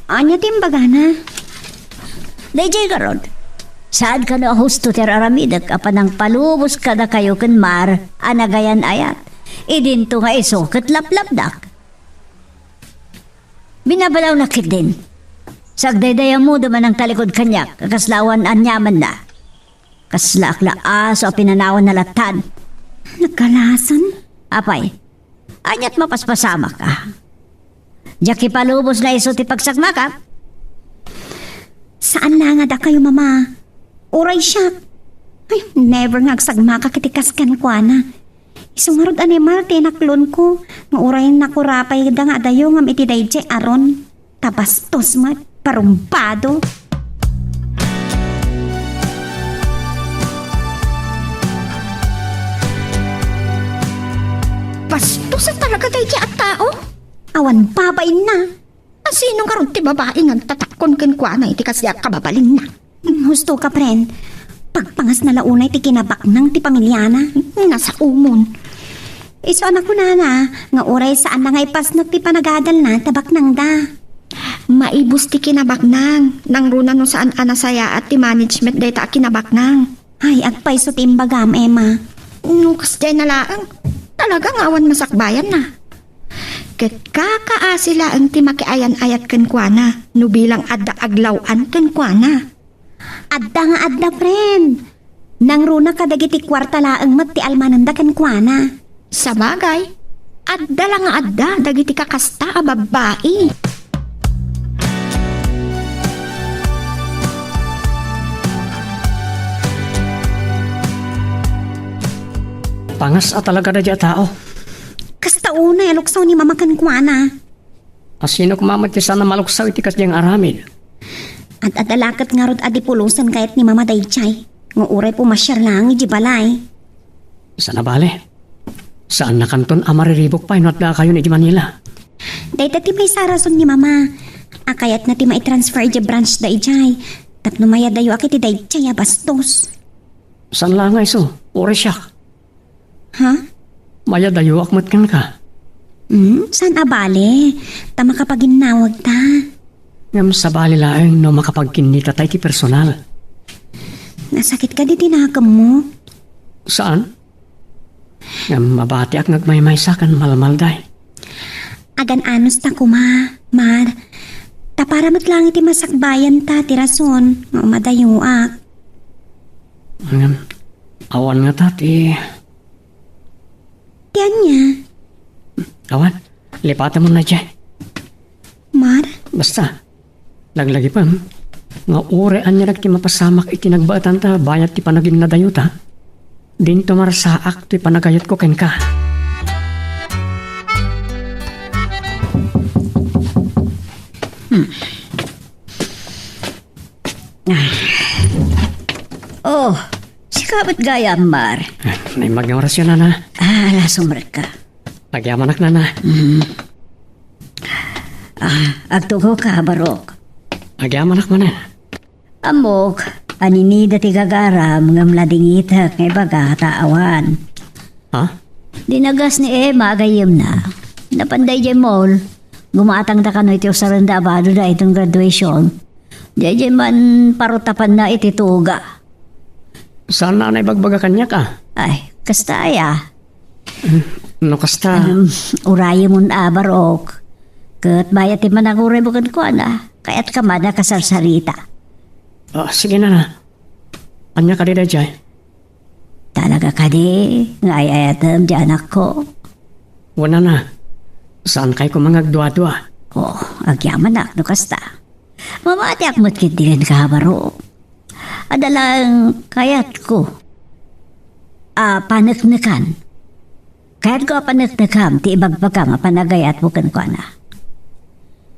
Ania ti imbagana? Daydiay garud, saan kano a husto ti ar-aramidek a panangpalubos kadakayo ken Mar a nagayan-ayat. Idinto nga isu ket laplabdak. Binabalawnak ketdin. Sagdaydayammodem a nangtalikod kaniak a kasla awan aniamanna. Kaslaak la aso a pinanawanna lattan. Nagkalasan? Apay, aniat mapaspasamak a? Diak ipalubos nga isu ti pagsagmakak? Saan la nga dakayo, Mama. Uray siak. Ay, never nga agsagmakak iti kas kenkuana. Isu ngarud a ni Mar ti inaklonko, nga uray nakurapayda nga adayo ngem iti daydiay Aaron. Ta bastos met, parumbado. Bastos a talaga daydiay a tao. Awan babainna. A, sino ngarud ti babai nga agtatakkon kenkuana iti kasdiay a kababalinna? Husto ka, friend. Pagpangasna la unay ti kinabaknang ti pamiliana. Nasaomon. Isu a nakunana nga uray saanna nga ipasnek ti panagadalna ta baknangda. Maibus ti kinabaknang. Nangruna no saan a nasayaat ti management dayta a kinabaknang. Ay, agpayso ti imbagam, Emma. No kasdiay na laeng, talaga nga awan masakbayanna. Ket kakaasi laeng ti makiayan-ayat kenkuana no bilang adda aglaw-an kenkuana. Adda nga adda, friend. Nangruna kadagiti kuarta laeng met ti almanenda kenkuana. Sabagay, adda la nga adda dagiti kakasta a babbai. Pangas a talaga daydiay a tao. Kasta unay a luksaw ni Mama kenkuana. Asino koma met ti saan a maluksaw iti kadiay nga aramid? Ad-adda la ket ngarud a di pulosen kayat ni Mama daydiay, nga uray pumasiar laeng idiay balay. Saan a bale. Saannakanton a mariribuk pay no addakayon idiay Manila. Dayta ti maysa a rason ni Mama a kayatna ti maitransfer idiay branch daydiay tapno mayadayoak iti daydiay a bastos. Saan la nga isu, uray siak. Ha? Mayadayoak met kenka. Hmm, saan a bale? Ta makapaginnawag ta. Ngem sabali laeng no makapagkinnita ta iti personal. Nasakit kadi ti nakemmo? Saan? Ngem mabatiak nga agmaymaysa ken malmalday. Agan-anos ta koma, Mar. Ta para met laeng iti masakbayan ta ti rason nga umadayoak. Ngem, awan ngata ti Ti ania? Awan, lipatamon daydiay. Mar? Basta, laglagipem nga uray anianak ti mapasamak iti nagbaetan ta bayat ti panaginnadayota, dinto marsaak ti panagayatko kenka. Hmm. Ah. Oh, sika met gayam, Mar. Naimbag nga orasyo, Nana. Ah, ala, sumrekka. Agyamanak, Nana. Mm. Ah, agtugaw ka, Barok. Agyamanak manen. Ammok, a ni Nida ti gagaram ngem ladingitek nga ibaga ta awan. Ha? Dinagas ni Emma a gayyemna. Napanda idiay mall. Gumatangda kano iti usarenda a badoda iton graduation. Daydiay man parutapanna iti tuga. Saan a naibagbaga kaniak, a? Ay, kasta aya. No kasta. Em, urayemon a, Barok. Ket bayat ti panaguraymo kenkuana, kayatka man a kasarsarita. Ah, sige, Nana. Ania kadi daydiay? Talaga kadi nga ay-ayatem ti anakko? Wen, Nana. Saankay koma nga agduadua. Oh, agyamanak no kasta. Mamatiak met ketdi kenka, Barok. Adda laeng kayatko a paneknekan. Kayatko a paneknekam ti ibagbagam a panagayatmo kenkuana.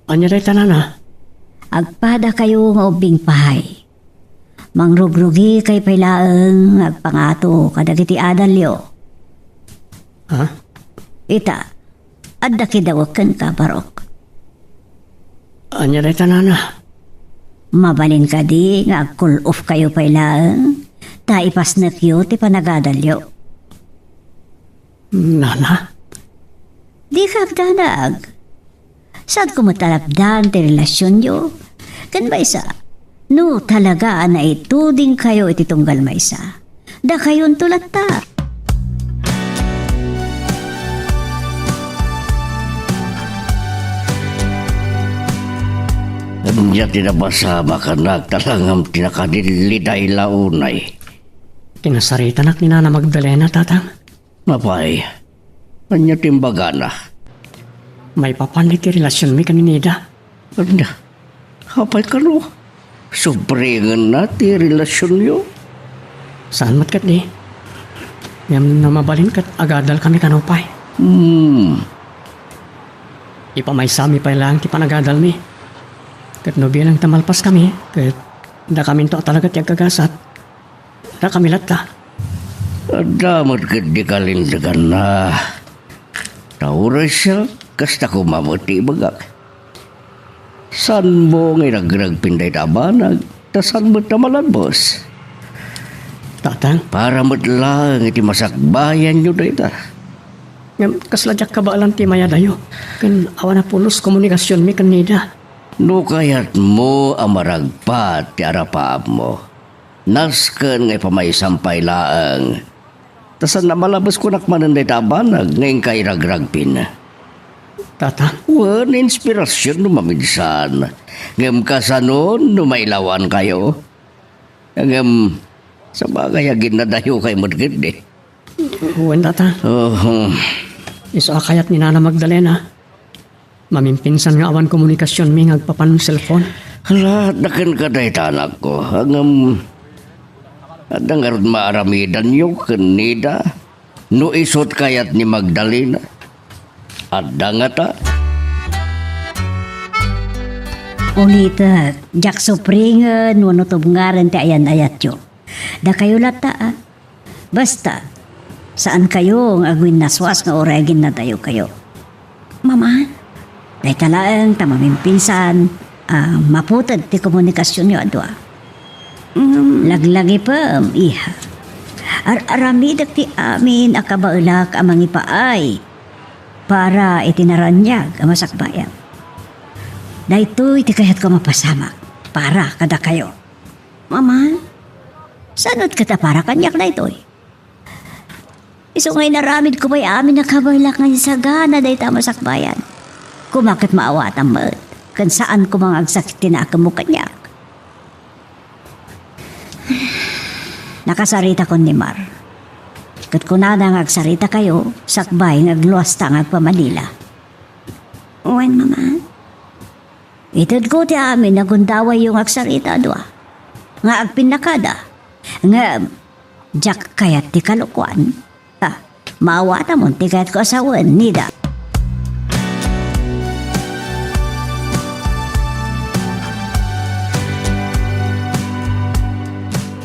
Ania dayta, Nana? Agpadakayo nga ubbing pay. Mangrugrugikayo pay laeng nga agpangato kadagiti adalyo. Ha? Ita, adda kidawek kenka, Barok. Ania dayta, Nana? Mabalin kadi nga agkul-ofkayo pay laeng ta ipasnekyo ti panagadalyo? Nana? Dika agdanag. Saanko met a lapdan ti relasionyo. Ken maysa, no talaga a naitudingkayo iti tunggal maysa, dakayonto latta. Ania ti napasamak a nagtalangam ti nakadilliday la unay? Kinasaritanak ni Nana Magdalena, Tatang. Apay, ania ti imbagana? Maipapan iti relasionmi ken ni Nida. Ania? Apay kano? Subrengenna ti relasionyo? Saan met ketdi. Ngem no mabalin ket agadalkami kano pay. Hmm. Ipamaysami pay laeng ti panagadalmi. Ket no bilang ta malpaskami, ket dakaminto a talaga ti agkagasat. Dakami latta. Adda met ketdi kalinteganna. Ta uray siak, kasta koma met ti ibagak. Saanmo nga iragragpin dayta a banag, ta saan met a malabes? Tatang? Para met laeng iti masakbayanyo dayta. Ngem kasla diak kabaelan ti mayadayo, ken awan a pulos komunikasionmi ken Nida. No kayatmo a maragpat ti arapaapmo, nasken nga ipamaysam pay laeng. Ta saan a malabes kunak manen dayta a banag nga inka iragragpin. Tata? Wen, inspirasion no maminsan. Ngem kasano no mailawankayo? Ngem, Sabagay, aginnadayokay met ketdi. Wen, Tata. Oho. Isu a kayat ni Nana Magdalena. Mamimpinsan nga awan komunikasionmi nga agpapan cellphone. Laat da kenka dayta, anakko. Ngem, adda ngarud maaramidanyo ken Nida? No isut kayat ni Magdalena, adda ngata? Ulitek, diak supringen wenno tubngarem ti ayan-ayatyo. Dakayo latta, a. Basta, saankayo nga agwinnaswas nga uray aginnadayokayo. Mama, dayta laeng ta mamimpinsan a maputed ti komunikasionyo a dua. Mm. Laglagipem, iha. Ar-aramidek ti amin a kabaelak a mangipaay para iti naraniag a masakbayan. Daytoy ti kayatko a mapasamak para kadakayo. Mama, saan met ket a para kaniak daytoy? Isu nga inaramidko pay amin a kabaelak nga insagana dayta a masakbayan. Koma ket maawatam met, ken saan koma nga agsakit ti nakemmo kaniak. Nakasaritakon ni Mar. Ket kunana nga agsaritakayo, sakbay nga agluasta nga agpa-Manila. Wen, Mama. Itedko ti amin a gundawayyo nga agsarita a dua, nga agpinnakada. Ngem, diak kayat ti kalokuan. Ah, maawatamon ti kayatko a sawen, Nida.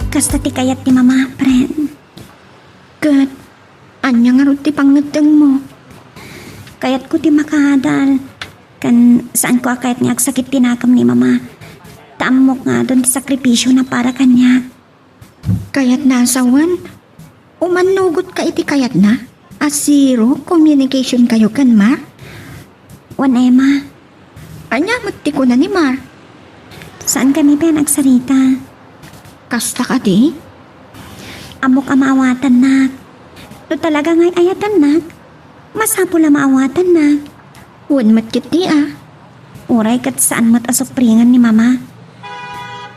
Kasta ti kayat ti Mama, friend. Ket, ania ngarud ti pangngeddengmo? Kayatko ti makaadal. Ken saanko a kayat nga agsakit ti nakem ni Mama. Ta ammok nga adun ti sakripisiona para kaniak. Kayatna a sawen? Umannugotka iti kayatna a zero communication kayo ken Mar? Wen, Emma. Ania met ti kuna ni Mar? Saankami pay a nagsarita. Kasta kadi? Ammok a maawatannak. No talaga nga ay-ayatannak, masapul a maawatannak. Wen met ketdi a. Uray ket saan met a supringen ni Mama.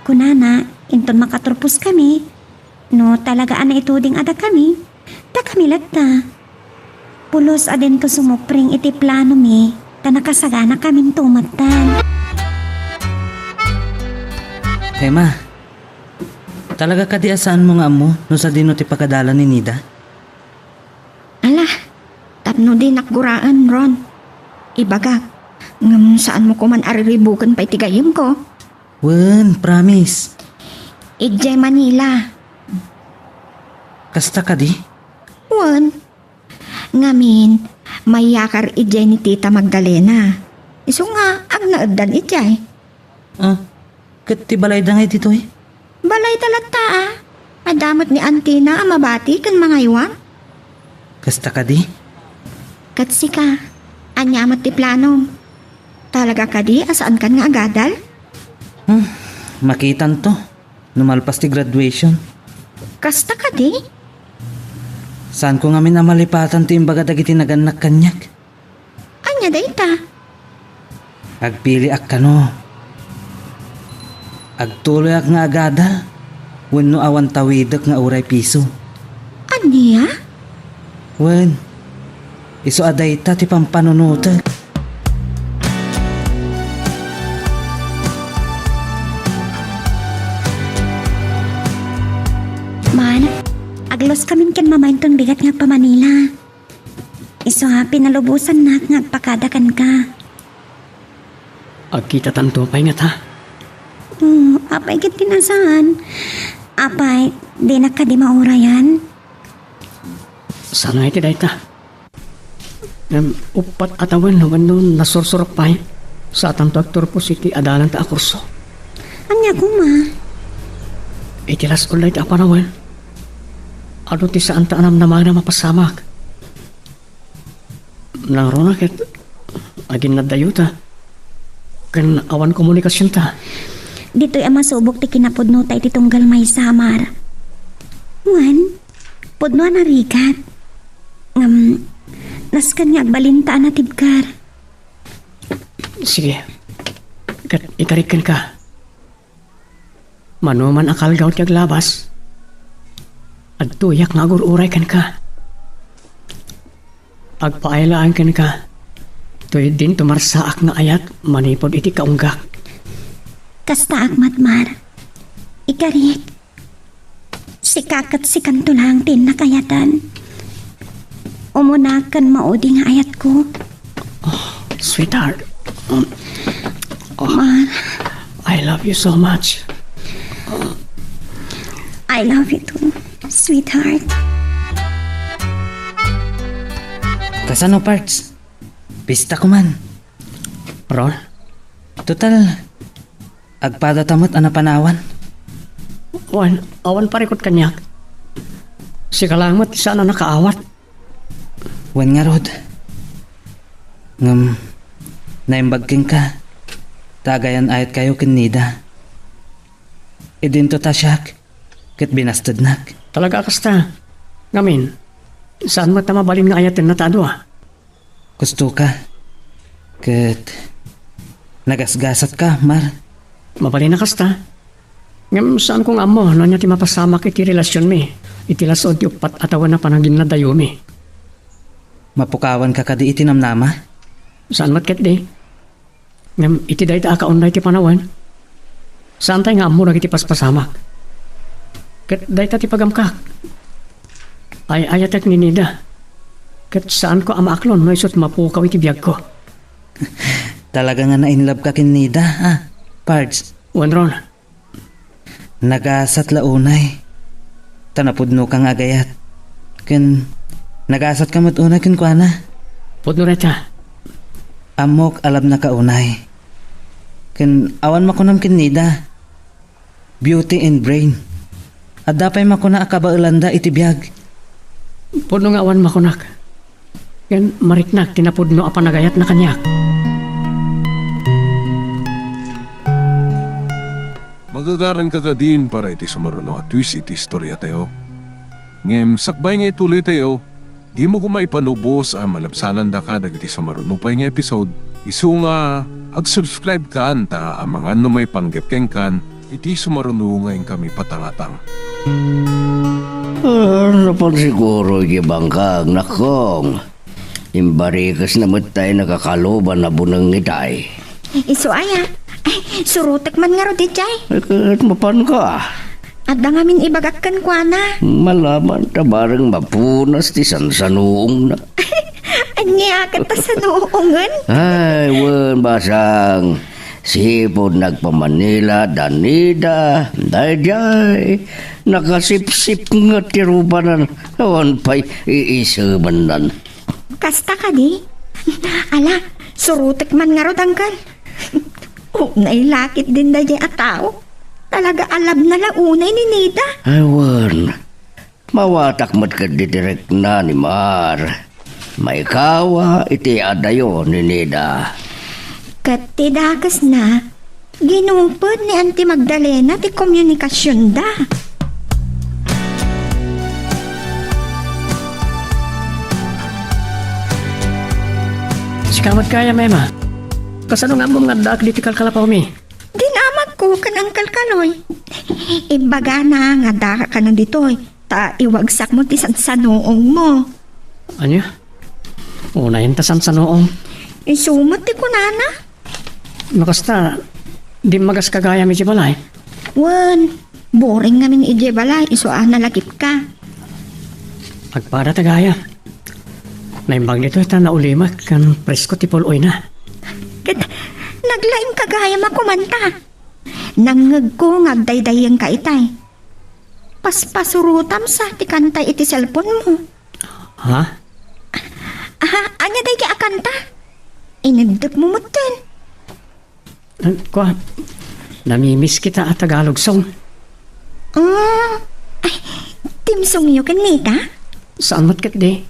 Kunana, inton makaturposkami, no talaga a naituding a dakami, dakami latta. Pulos a dinto sumupring iti planomi, ta nakasaganakaminto metten. Emma, talaga kadi a saanmo nga ammo no sadino ti pagadalan ni Nida? Ala, tapno dinak guraen, Ron. Ibagak, ngem saanmo koman a riribuken pay ti gayyemko. Wen, promise. Idiay Manila. Kasta kadi? Wen. Ngamin, mayakar idiay ni Tita Magdalena. Isu nga, agnaeddan idiay. Ah, ket ti balayda ngay ditoy? Balayda latta, a. Adda met ni Antina a mabati ken mangaywan. Kasta kadi? Ket sika, ania met ti planom? Talaga kadi a saankan nga agadal? Hmm, makitanto no malpas ti graduation. Kasta kadi? Saanko ngamin a malipatan ti imbaga dagiti nagannak kaniak. Ania dayta? Agpiliak kano. Agtuloyak nga agadal wenno awan tawidek nga uray piso. Ania? Wen, isu a dayta ti pampanunotek. Man, agluaskamin ken Mama inton bigat nga agpa-Manila. Isu a pinalubosannak nga agpakada kenka. Agkitatanto pay ngata? Hmm, apay ket ti nasaan? Apay, dinak kadi maurayan? Saan nga iti dayta? Ngem uppat a tawen wenno nasursurok pay, saatanto agturpos iti adalanta a kurso. Ania koma? Iti las-on dayta a panawen, adu ti saanta a namnamagna a mapasamak. Nangruna ket aginnadayota ken awan komunikasionta. Ditoy a masubok ti kinapudnota iti tunggal maysa a Mar. Wen, pudno a narigat. Ngem, nasken nga agbalinta a natibker. Sige. Ket ikarik kenka. Manoman a kalgaw ti aglabas, Adtoyak nga agur-uray kenka. Agpaay laeng kenka. Toy dinto marsaak nga ayat manipud iti kaunggak. Kastaak met, Mar. Ikarik, sika ket sikanto laeng ti innak ayatan. Umunak ken maudi nga ayatko. Oh, sweetheart. Um, oh, Mar. I love you so much. I love you too, sweetheart. Kasano, Pards? Pista ko man. Ron? Total, agpadata met a napanawan. Wen, awan parikut kaniak. Sika laeng met ti saan a nakaawat. Wen ngarud. Ngem, naimbag kenka, ta agayan-ayatkayo ken Nida. Idinto ta siak, ket binastednak. Talaga a kasta. Ngamin, saan met a mabalin nga ayatenna ta a dua? Gustoka. Ket nagasgasatka, Mar. Mabalin a kasta. Ngem saanko nga ammo no ania ti mapasamak iti relasionmi iti las-ud ti uppat a tawen a panaginnadayomi. Mapukawanka kadi iti namnama? Saan met ketdi. Ngem iti dayta a kaunay ti panawen, saantay nga ammo dagiti paspasamak. Ket dayta ti pagamkak. Ay-ayatek ni Nida. Ket saanko a maaklon no isut' mapukaw iti biagko. Talaga nga na-in love ka ken Nida, a, Pards? Wen, Ron. Nagasat la unay, ta napudnoka nga agayat. Ken nagasatka met unay kenkuana. Pudno dayta. Ammok a love-naka unay. Ken awan makunam ken Nida. Beauty and brain. Adda pay makuna a kabaelanda iti biag. Pudno nga awan makunak. Ken mariknak ti napudno a panagayatna kaniak. Magagaranka kadin para iti sumaruno a twist iti istoriatayo. Ngem sakbay nga ituloytayo, dimo koma ipanubos a malabsanandaka dagiti sumaruno pay nga episode, isu nga ag-subscribe kan ta amangan no maipanggep kenkan iti sumaruno nga inkami patangatang. Ah, napan siguro iti bangkag, nakkong. Imbarikesna met tay nakakaluban a buneng itay. Isu aya? Ay, surotek man ngarud idiay. Ay, ket mapanka. Adda ngamin ibagak kenkuana. Malaman ta bareng mapunas ti sansanuongna. Ania ket ta sanuongen? Ay, wen, basang. Sipud nagpa-Manila da Nida, daydiay, nakasipsip nga ti rupanan, awan pay iisemennan. Kasta kadi? Ala, surotek man ngarud, Angkel. Unay la ketdin daydiay a tao. Talaga a love-na la unay ni Nida. Ay, wen. Mawatak met ketdi ti rikna ni Mar. Maikawa iti adayo ni Nida. Ket ti dakesna, ginupod ni Auntie Magdalena ti komunikasionda. Sika met gayam, Emma. Kasano nga ammom nga addaak ditoy kalkalapawmi? Dinamagko ken Uncle Kaloy. Imbagana nga addaka kano ditoy, ta iwagsakmo ti sansanuongmo. Ania? Unayen ta sansanuong. Isu met ti kunana. No kasta, dimmagas ka gayam idiay balay? Wen, boring ngamin idiay balay, isu a nalagipka. Agpada ta gayam. Naimbag ditoy ta naulimek ken presko ti pul-oyna. Ket naglaingka gayam a kumanta. Nangngegko nga agdaydayenka itay. Paspasurotam sa ti kanta iti cellphone-mo. Ha? Ah, ania daydi a kanta? Ineddekmo metten. Kua, namimiss kita a Tagalog song. Ah, ay, theme song-yo ken Nida? Saan met ketdi.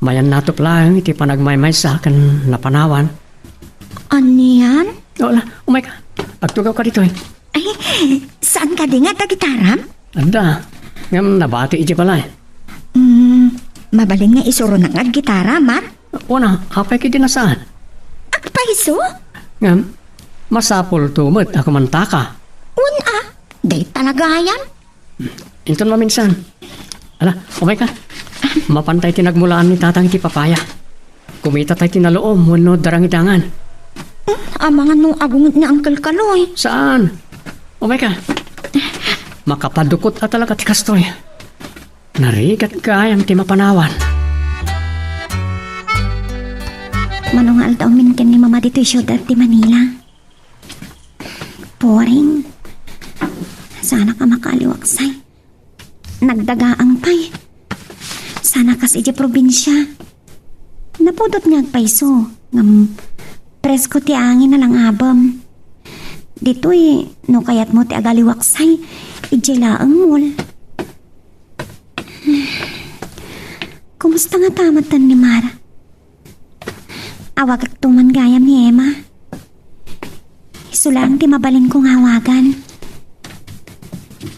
Mayan natop laeng iti panagmaymaysa ken napanawan. Anian? O, ala, umayka. Agtugawka ditoy. Ay, saan kadi nga adda gitaram? Adda. Ngem nabati idiay balay. Hmm, mabalin nga isuronak nga aggitara, Mar? Wen a, apay ketdi a saan? Agpayso? Ngem, masapulto met a kumantaka. Wen a, dayta la gayam. Inton maminsan. Ala, umayka. Mapantay ti nagmulaan ni Tatang iti papaya. Kumitatayo ti nalum wenno darangidangan. Hmm, amangan no agunget ni Uncle Kaloy. Saan? Umayka. Makapadukot a talaga ti kastoy. Narigat gayam ti mapanawan. Mano nga aldawmin ken ni Mama ditoy siudad ti Manila. Boring. Saanak a makaaliwaksay. Nagdagaang pay. Sana kas idiay probinsia. Napudot nga agpayso, ngem presko ti angin a langabem. Ditoy, no kayatmo ti agaliwaksay, idiay laeng mall. Kumusta ngata met ni Mara? Awagakto man gayam ni Emma. Isu laeng ti mabalinko nga awagan.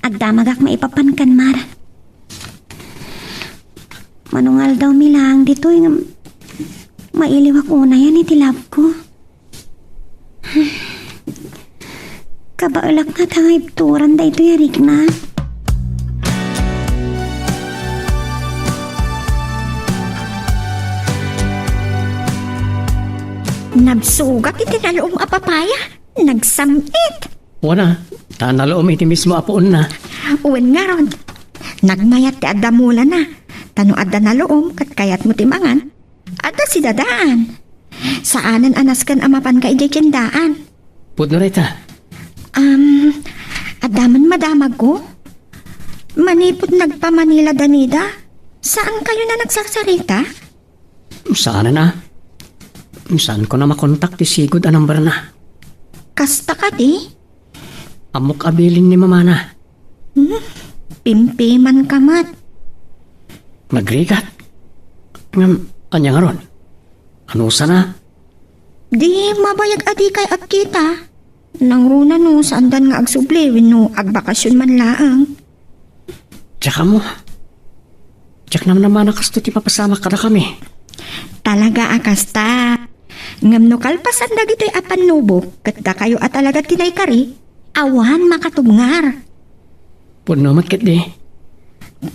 Agdamagak maipapan kan Mara. Mano nga aldawmi laeng ditoy nga mailiwak unayan iti love ko. Kabaelak ngata nga ibturan daytoy a rikna. Nagsugat iti nalum a papaya. Nagsam-it. Wana, ta nalum iti mismo a puonna. Wen ngarud, nagmayat ti adda mulana. Ta no adda nalum ket kayatmo ti mangan, adda sidadaan. Saanen a nasken a mapanka idiay tiendaan. Pudno dayta. Um, adda man madamagko. Manipud nagpa-Manila da Nida, saan kayo na nagsarsarita? Saanen a. Saanko na makontak ti sigud a number na. Kasta kadi? Ammok a bilin ni mamana. Hmm? Pimpimanka met. Nagrigat. Ngem, ania ngarud? Anusana? Di mabayag a dikay agkita. Nangruna no saandan nga agsubli wenno agbakasyon man laeng. Diak ammo. Diak namnamana kastoy ti mapasamak kadakami. Talaga a kasta. Ngem no kalpasan dagitoy a pannubok, ket dakayo a talaga ti naikari, awan makatubngar. Pudno met ketdi.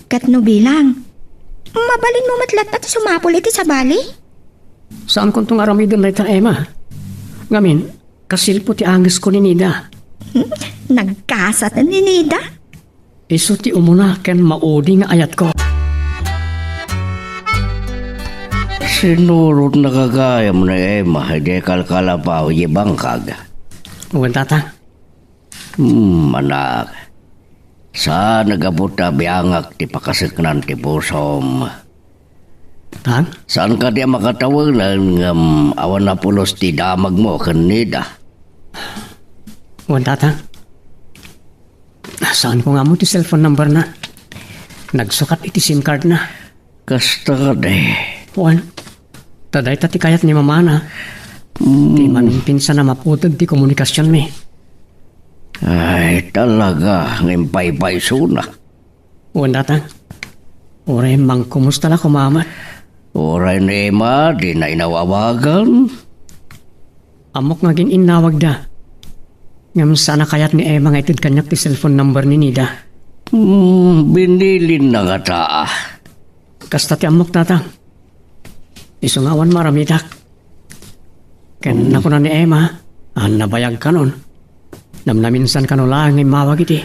Ket no bilang, mabalinmo met latta ti sumapul iti sabali? Saankonto nga aramiden dayta, Emma. Ngamin, kasilpo ti angesko ni Nida. Hmm? Nagkasaten ni Nida? Isu ti umuna ken maudi nga ayatko. Sinurotna gagayam ni Emma idiay kalkalapaw idiay bangkag. Wen, Tatang. Hmm, anak. Saan a gapu ta biangak ti pakaseknan ti pusom. Tang? Saan kadi a makatawengen ngem awan a pulos ti damagmo ken Nida? Wen, Tatang. Saanko nga ammo ti cellphone number na. Nagsukat iti SIM card na. Kasta kadi. Wen, ta dayta ti kayat ni mamana. Hmm. Ti maminpinsan a maputeg ti komunikasionmi. Ay, talaga nga impaypaysona. Wen, Tatang. Uray mangkumusta la koma met. Uray ni Emma, dina inaw-awagan. Ammok nga gin-innawagda. Ngem saan a kayat ni Emma nga ited kaniak ti cellphone number ni Nida. Hmm, binilinna ngata. Kasta ti ammok, Tatang. Isu nga awan maaramidak. Ken nakuna ni Emma, a nabayag kanon. Namnaminsan kano laeng nga immawag iti.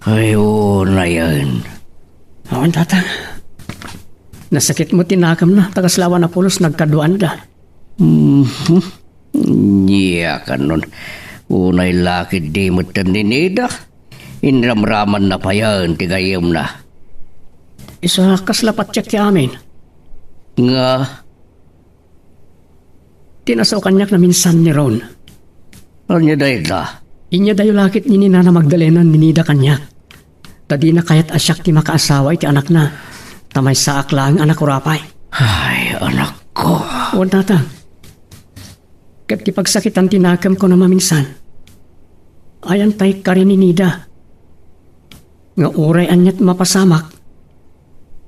Ay, unayen. Awan, Tatang. Nasakit mo ti nakemna, ta kasla awan a pulos nagkaduanda. Mhm. Nia kanon. Unay lakit di metten ni Nida. Inramramanna payen ti gayyemna. Isu a kasla patiek ti amin. Nga? Ti nasao kaniak naminsan ni Ron. Ania dayta? Inyadayo lakit ni Nana Magdalena ni Nida kaniak. Ta dina kayat a siak ti makaasawa iti anakna. Ta maysaak laeng a nakurapay. Ay, anakko. Wen, Tatang. Ket ti pagsakitan ti nakemko a maminsan. Ayan tay kari ni Nida. Nga uray aniat mapasamak,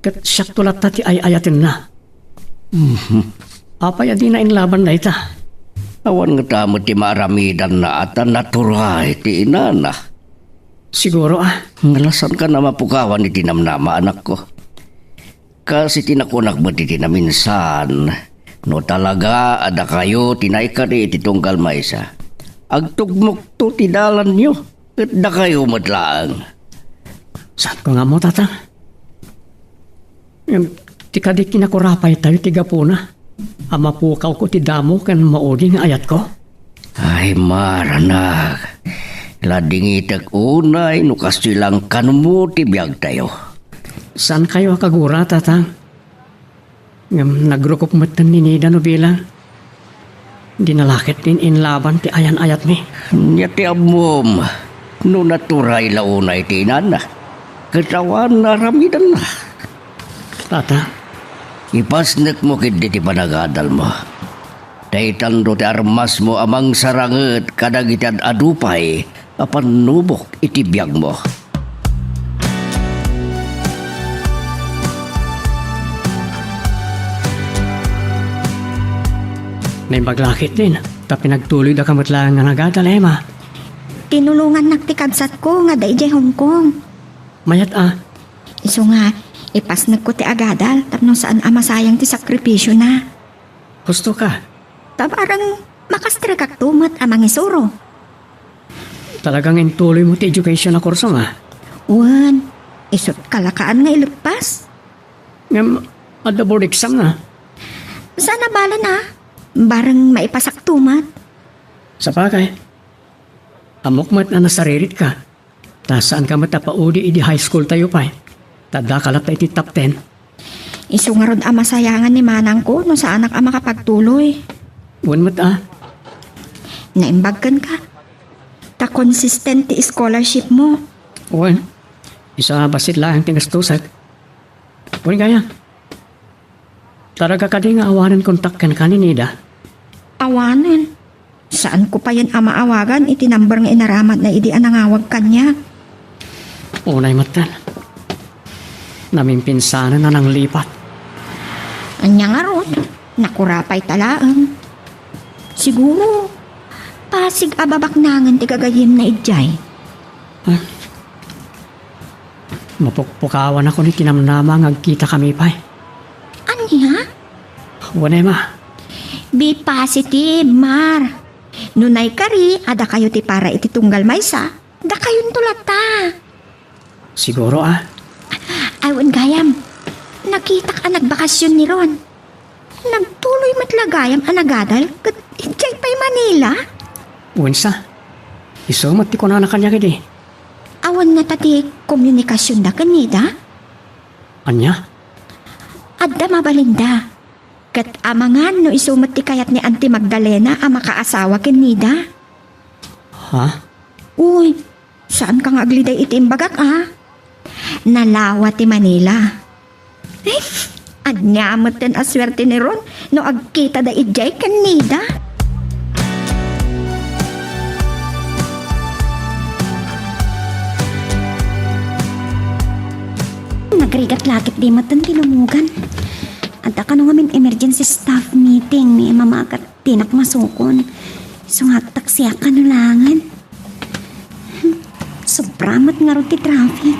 ket siakto latta ti ay-ayatenna. Mhm. Apay a dina inlaban dayta? Awan ngata met ti maaramidanna a ta natural ti inana. Siguro, ah. Nga la, saanka a mapukawan iti namnama, anakko. Kas iti nakunak met iti naminsan, no talaga a dakayo ti naikari iti tunggal maysa, agtugmokto ti dalanyo, ket dakayo met laeng. Saanko nga ammo, Tatang. Ngem ti kadi kinakurapaytayo ti gapuna a mapukawko ti damo ken maudi nga ayatko. Ay, Mar, anak. Ladingitek unay no kastoy la a kanmo ti biagtayo. Saankayo a kagura, Tatang? Ngem nagrukop metten ni Nida no bilang. Dina la ket in-inlaban ti ayan-ayatmi. Ania ti ammom no naturay la unay ti inana, ket awan naaramidanna? Tata. Ipasnekmo ketdi ti panagadalmo. Ta itanto ti armasmo a mangsaranget kadagiti ad-adu pay a pannubok iti biagmo. Naimbag la ketdin, ta pinagtuloydaka met laeng nga nagadal, Emma. Tinulongannak ti kabsatko nga adda idiay Hong Kong. Mayat a. Isu nga, ipasnekko ti agadal tapno saan a masayang ti sakripisyona. Husto ka. Ta bareng makastrekakto met a mangisuro. Talaga nga intuloymo ti education a kursom, a? Wen, isut' kalakaan nga ileppas. Ngem, adda board exam na. Saan a bale a, bareng maipasakto met. Sabagay, ammok met a nasaririt ka. Ta saanka met a paudi idi high school tayo pay. Ta addaka latta iti top ten. Isu ngarud a masayangan ni manangko no saanak a makapagtuloy. Wen met a. Naimbag kenka. Ta consistent ti scholarship mo. Wen. Isu a bassit laeng ti gastusek. Wen gayam. Talaga kadi nga awanen kontak kenka ni Nida? Awanen. Saanko payen a maawagan iti number nga inaramatna idi a nangawag kaniak. Unay metten. Namimpinsanen a nanglipat. Ania ngarud, nakurapayta laeng. Siguro, pasig a babaknangen ti gagayyemna idiay. Ah. Mapukpukawanakon iti namnama nga agkitakami pay. Ania? Wen, Emma. Be positive, Mar. No naikari a dakayo ti para iti tunggal maysa, dakayonto latta. Siguro, a. Ay, wen gayam. Nakitak a nagbakasyon ni Ron. Nagtuloy met la gayam a nagadal ket idiay pay Manila? Wen sa. Isu met ti kunana kaniak idi. Awan ngata ti komunikasionda ken Nida? Ania? Adda mabalinda. Ket amangan no isu met ti kayat ni Auntie Magdalena a makaasawa ken Nida. Ha? Uy, saanka nga agliday iti imbagak, a? Nalawa ti Manila. Eh, ania metten a suerte ni Ron no agkitada idiay ken Nida? Nagrigat la ketdi metten ti lumugan. Adda kano ngamin emergency staff meeting ni Mama ket dinak masukon. Isu nga agtaksiak kano laengen. Sobra met ngarud ti traffic.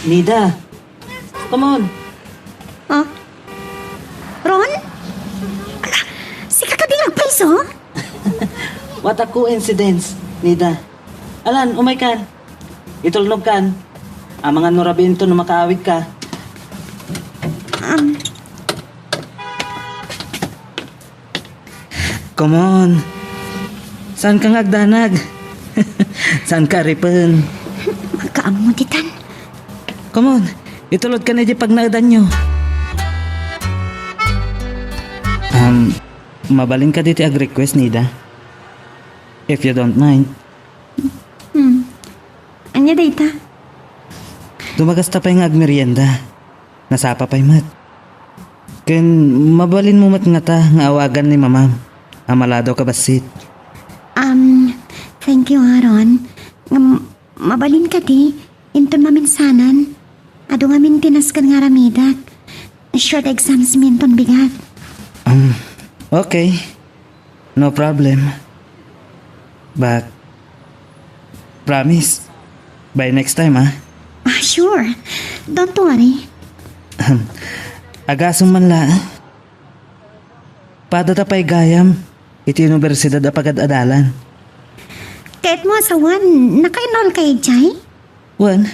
Nida, come on. Ah? Ron? Ala, sika kadi nga agpayso? What a coincidence, Nida. Alan, umaykan. Itulnogkan. Amangan no rabiinto no makaawidka. Um, Come on. Saanka nga agdanag? Saanka aripen? Agkaammo ditan. Come on. Itulodkan idiay pagnaedanyo. Um, mabalin kadi ti ag-request, Nida? If you don't mind. Hmm. Ania dayta? Dumagasta pay nga agmerienda. Nasapa pay met. Ken mabalinmo met ngata nga awagan ni Mamam a maladaw ka bassit. Um, thank you, Aaron. Ngem, mabalin kadi, inton maminsanan. Adu nga maintenance ken nga aramidak. Short exams mi inton bigat. Um, okay. No problem. But, Promise. By next time, ah. Ah, sure. Don't worry. Agasem man la. Pada ta pay gayam iti universidad a pagad-adalan. Ket mo asawan, naka-enroll ka idiay? Wen,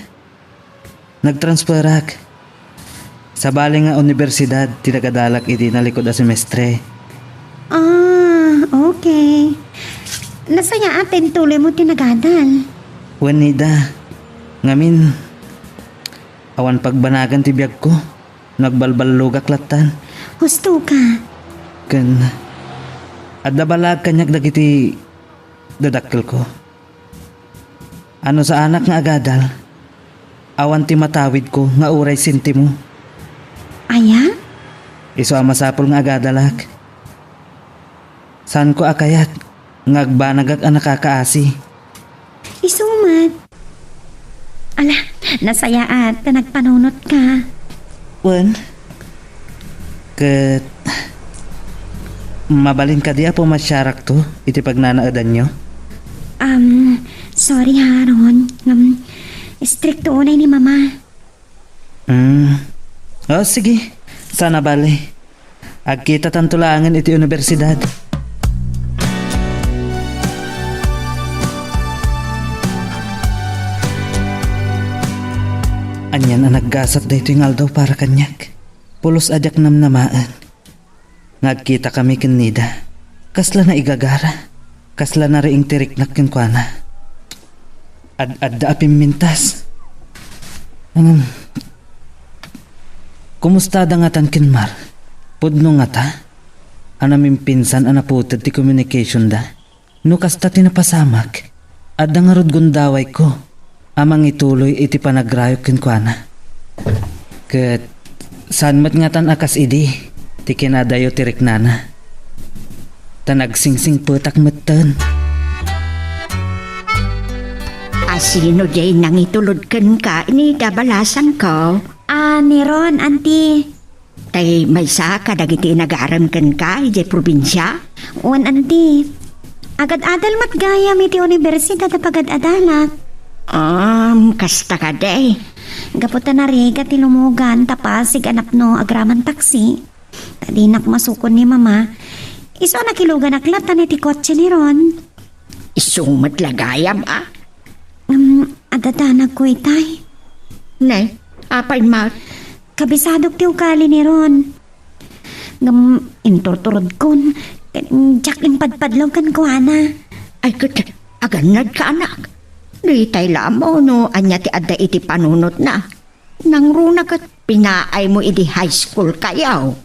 nagtransferak. Sabali nga universidad ti nagadalak idi nalikud a semestre. Ah, okay. Nasayaat ta intuloy mo ti nagadal. Wen, Nida. Ngamin, awan pagbanagan ti biagko. Nagbalballogak lattan. Husto ka. Ken adda balaag kaniak dagiti dadakkelko. Ano saanak nga agadal, awan ti matawidko nga uray sentimo. Aya? Isu a masapul nga agadalak. Saanko a kayat nga agbanagak a nakakaasi. Isu met. Ala, nasayaat ta nagpanunot ka. Wen, ket mabalin kadi a pumasiarakto iti pagnanaedanyo? Um, sorry ha, Ron. Um, strikto unay ni Mama. Hmm. O, sige. Saan a bale. Agkitatanto laengen iti universidad. Anian a naggasat daytoy nga aldaw para kaniak. Pulos a diak namnamaen nga agkitakami ken Nida. Kasla naigagara. Kasla nariing ti riknak kenkuana. Ad-adda a pimmintas. Ngem, kumusta da ngatan ken Mar? Pudno ngata a namimpinsan a naputed ti communication da? No kasta ti napasamak, adda ngarud gundawayko a mangituloy iti panagrayok kenkuana. Ket saan met ngatan a kas idi ti kinadayo ti riknana. Ta nagsingsingpetak metten. A sino diay nangitulod kenka, Nida, balasangko? Ah, ni Ron, Auntie. Tay maysa kadagiti inagarem kenka idiay probinsia? Wen, Auntie. Agad-adal met gayam iti universidad a pagad-adalak. Um, kasta kadi. Gapu ta narigat ti lumugan ta Pasig a napno agraman taksi. Ta dinak masukon ni Mama. Isu a nakiluganak lattan iti kotse ni Ron. Isu met la gayam, a? Um, adda danagko itay. Ne, apay met? Kabisadok ti ugali ni Ron. Ngem inturturodkon, ken diak impadpadlaw kenkuana. Ay, ket agannadka, anak. Ditay la ammo no ania ti adda iti panunotna. Nangruna ket pinaaymo idi high school kayo.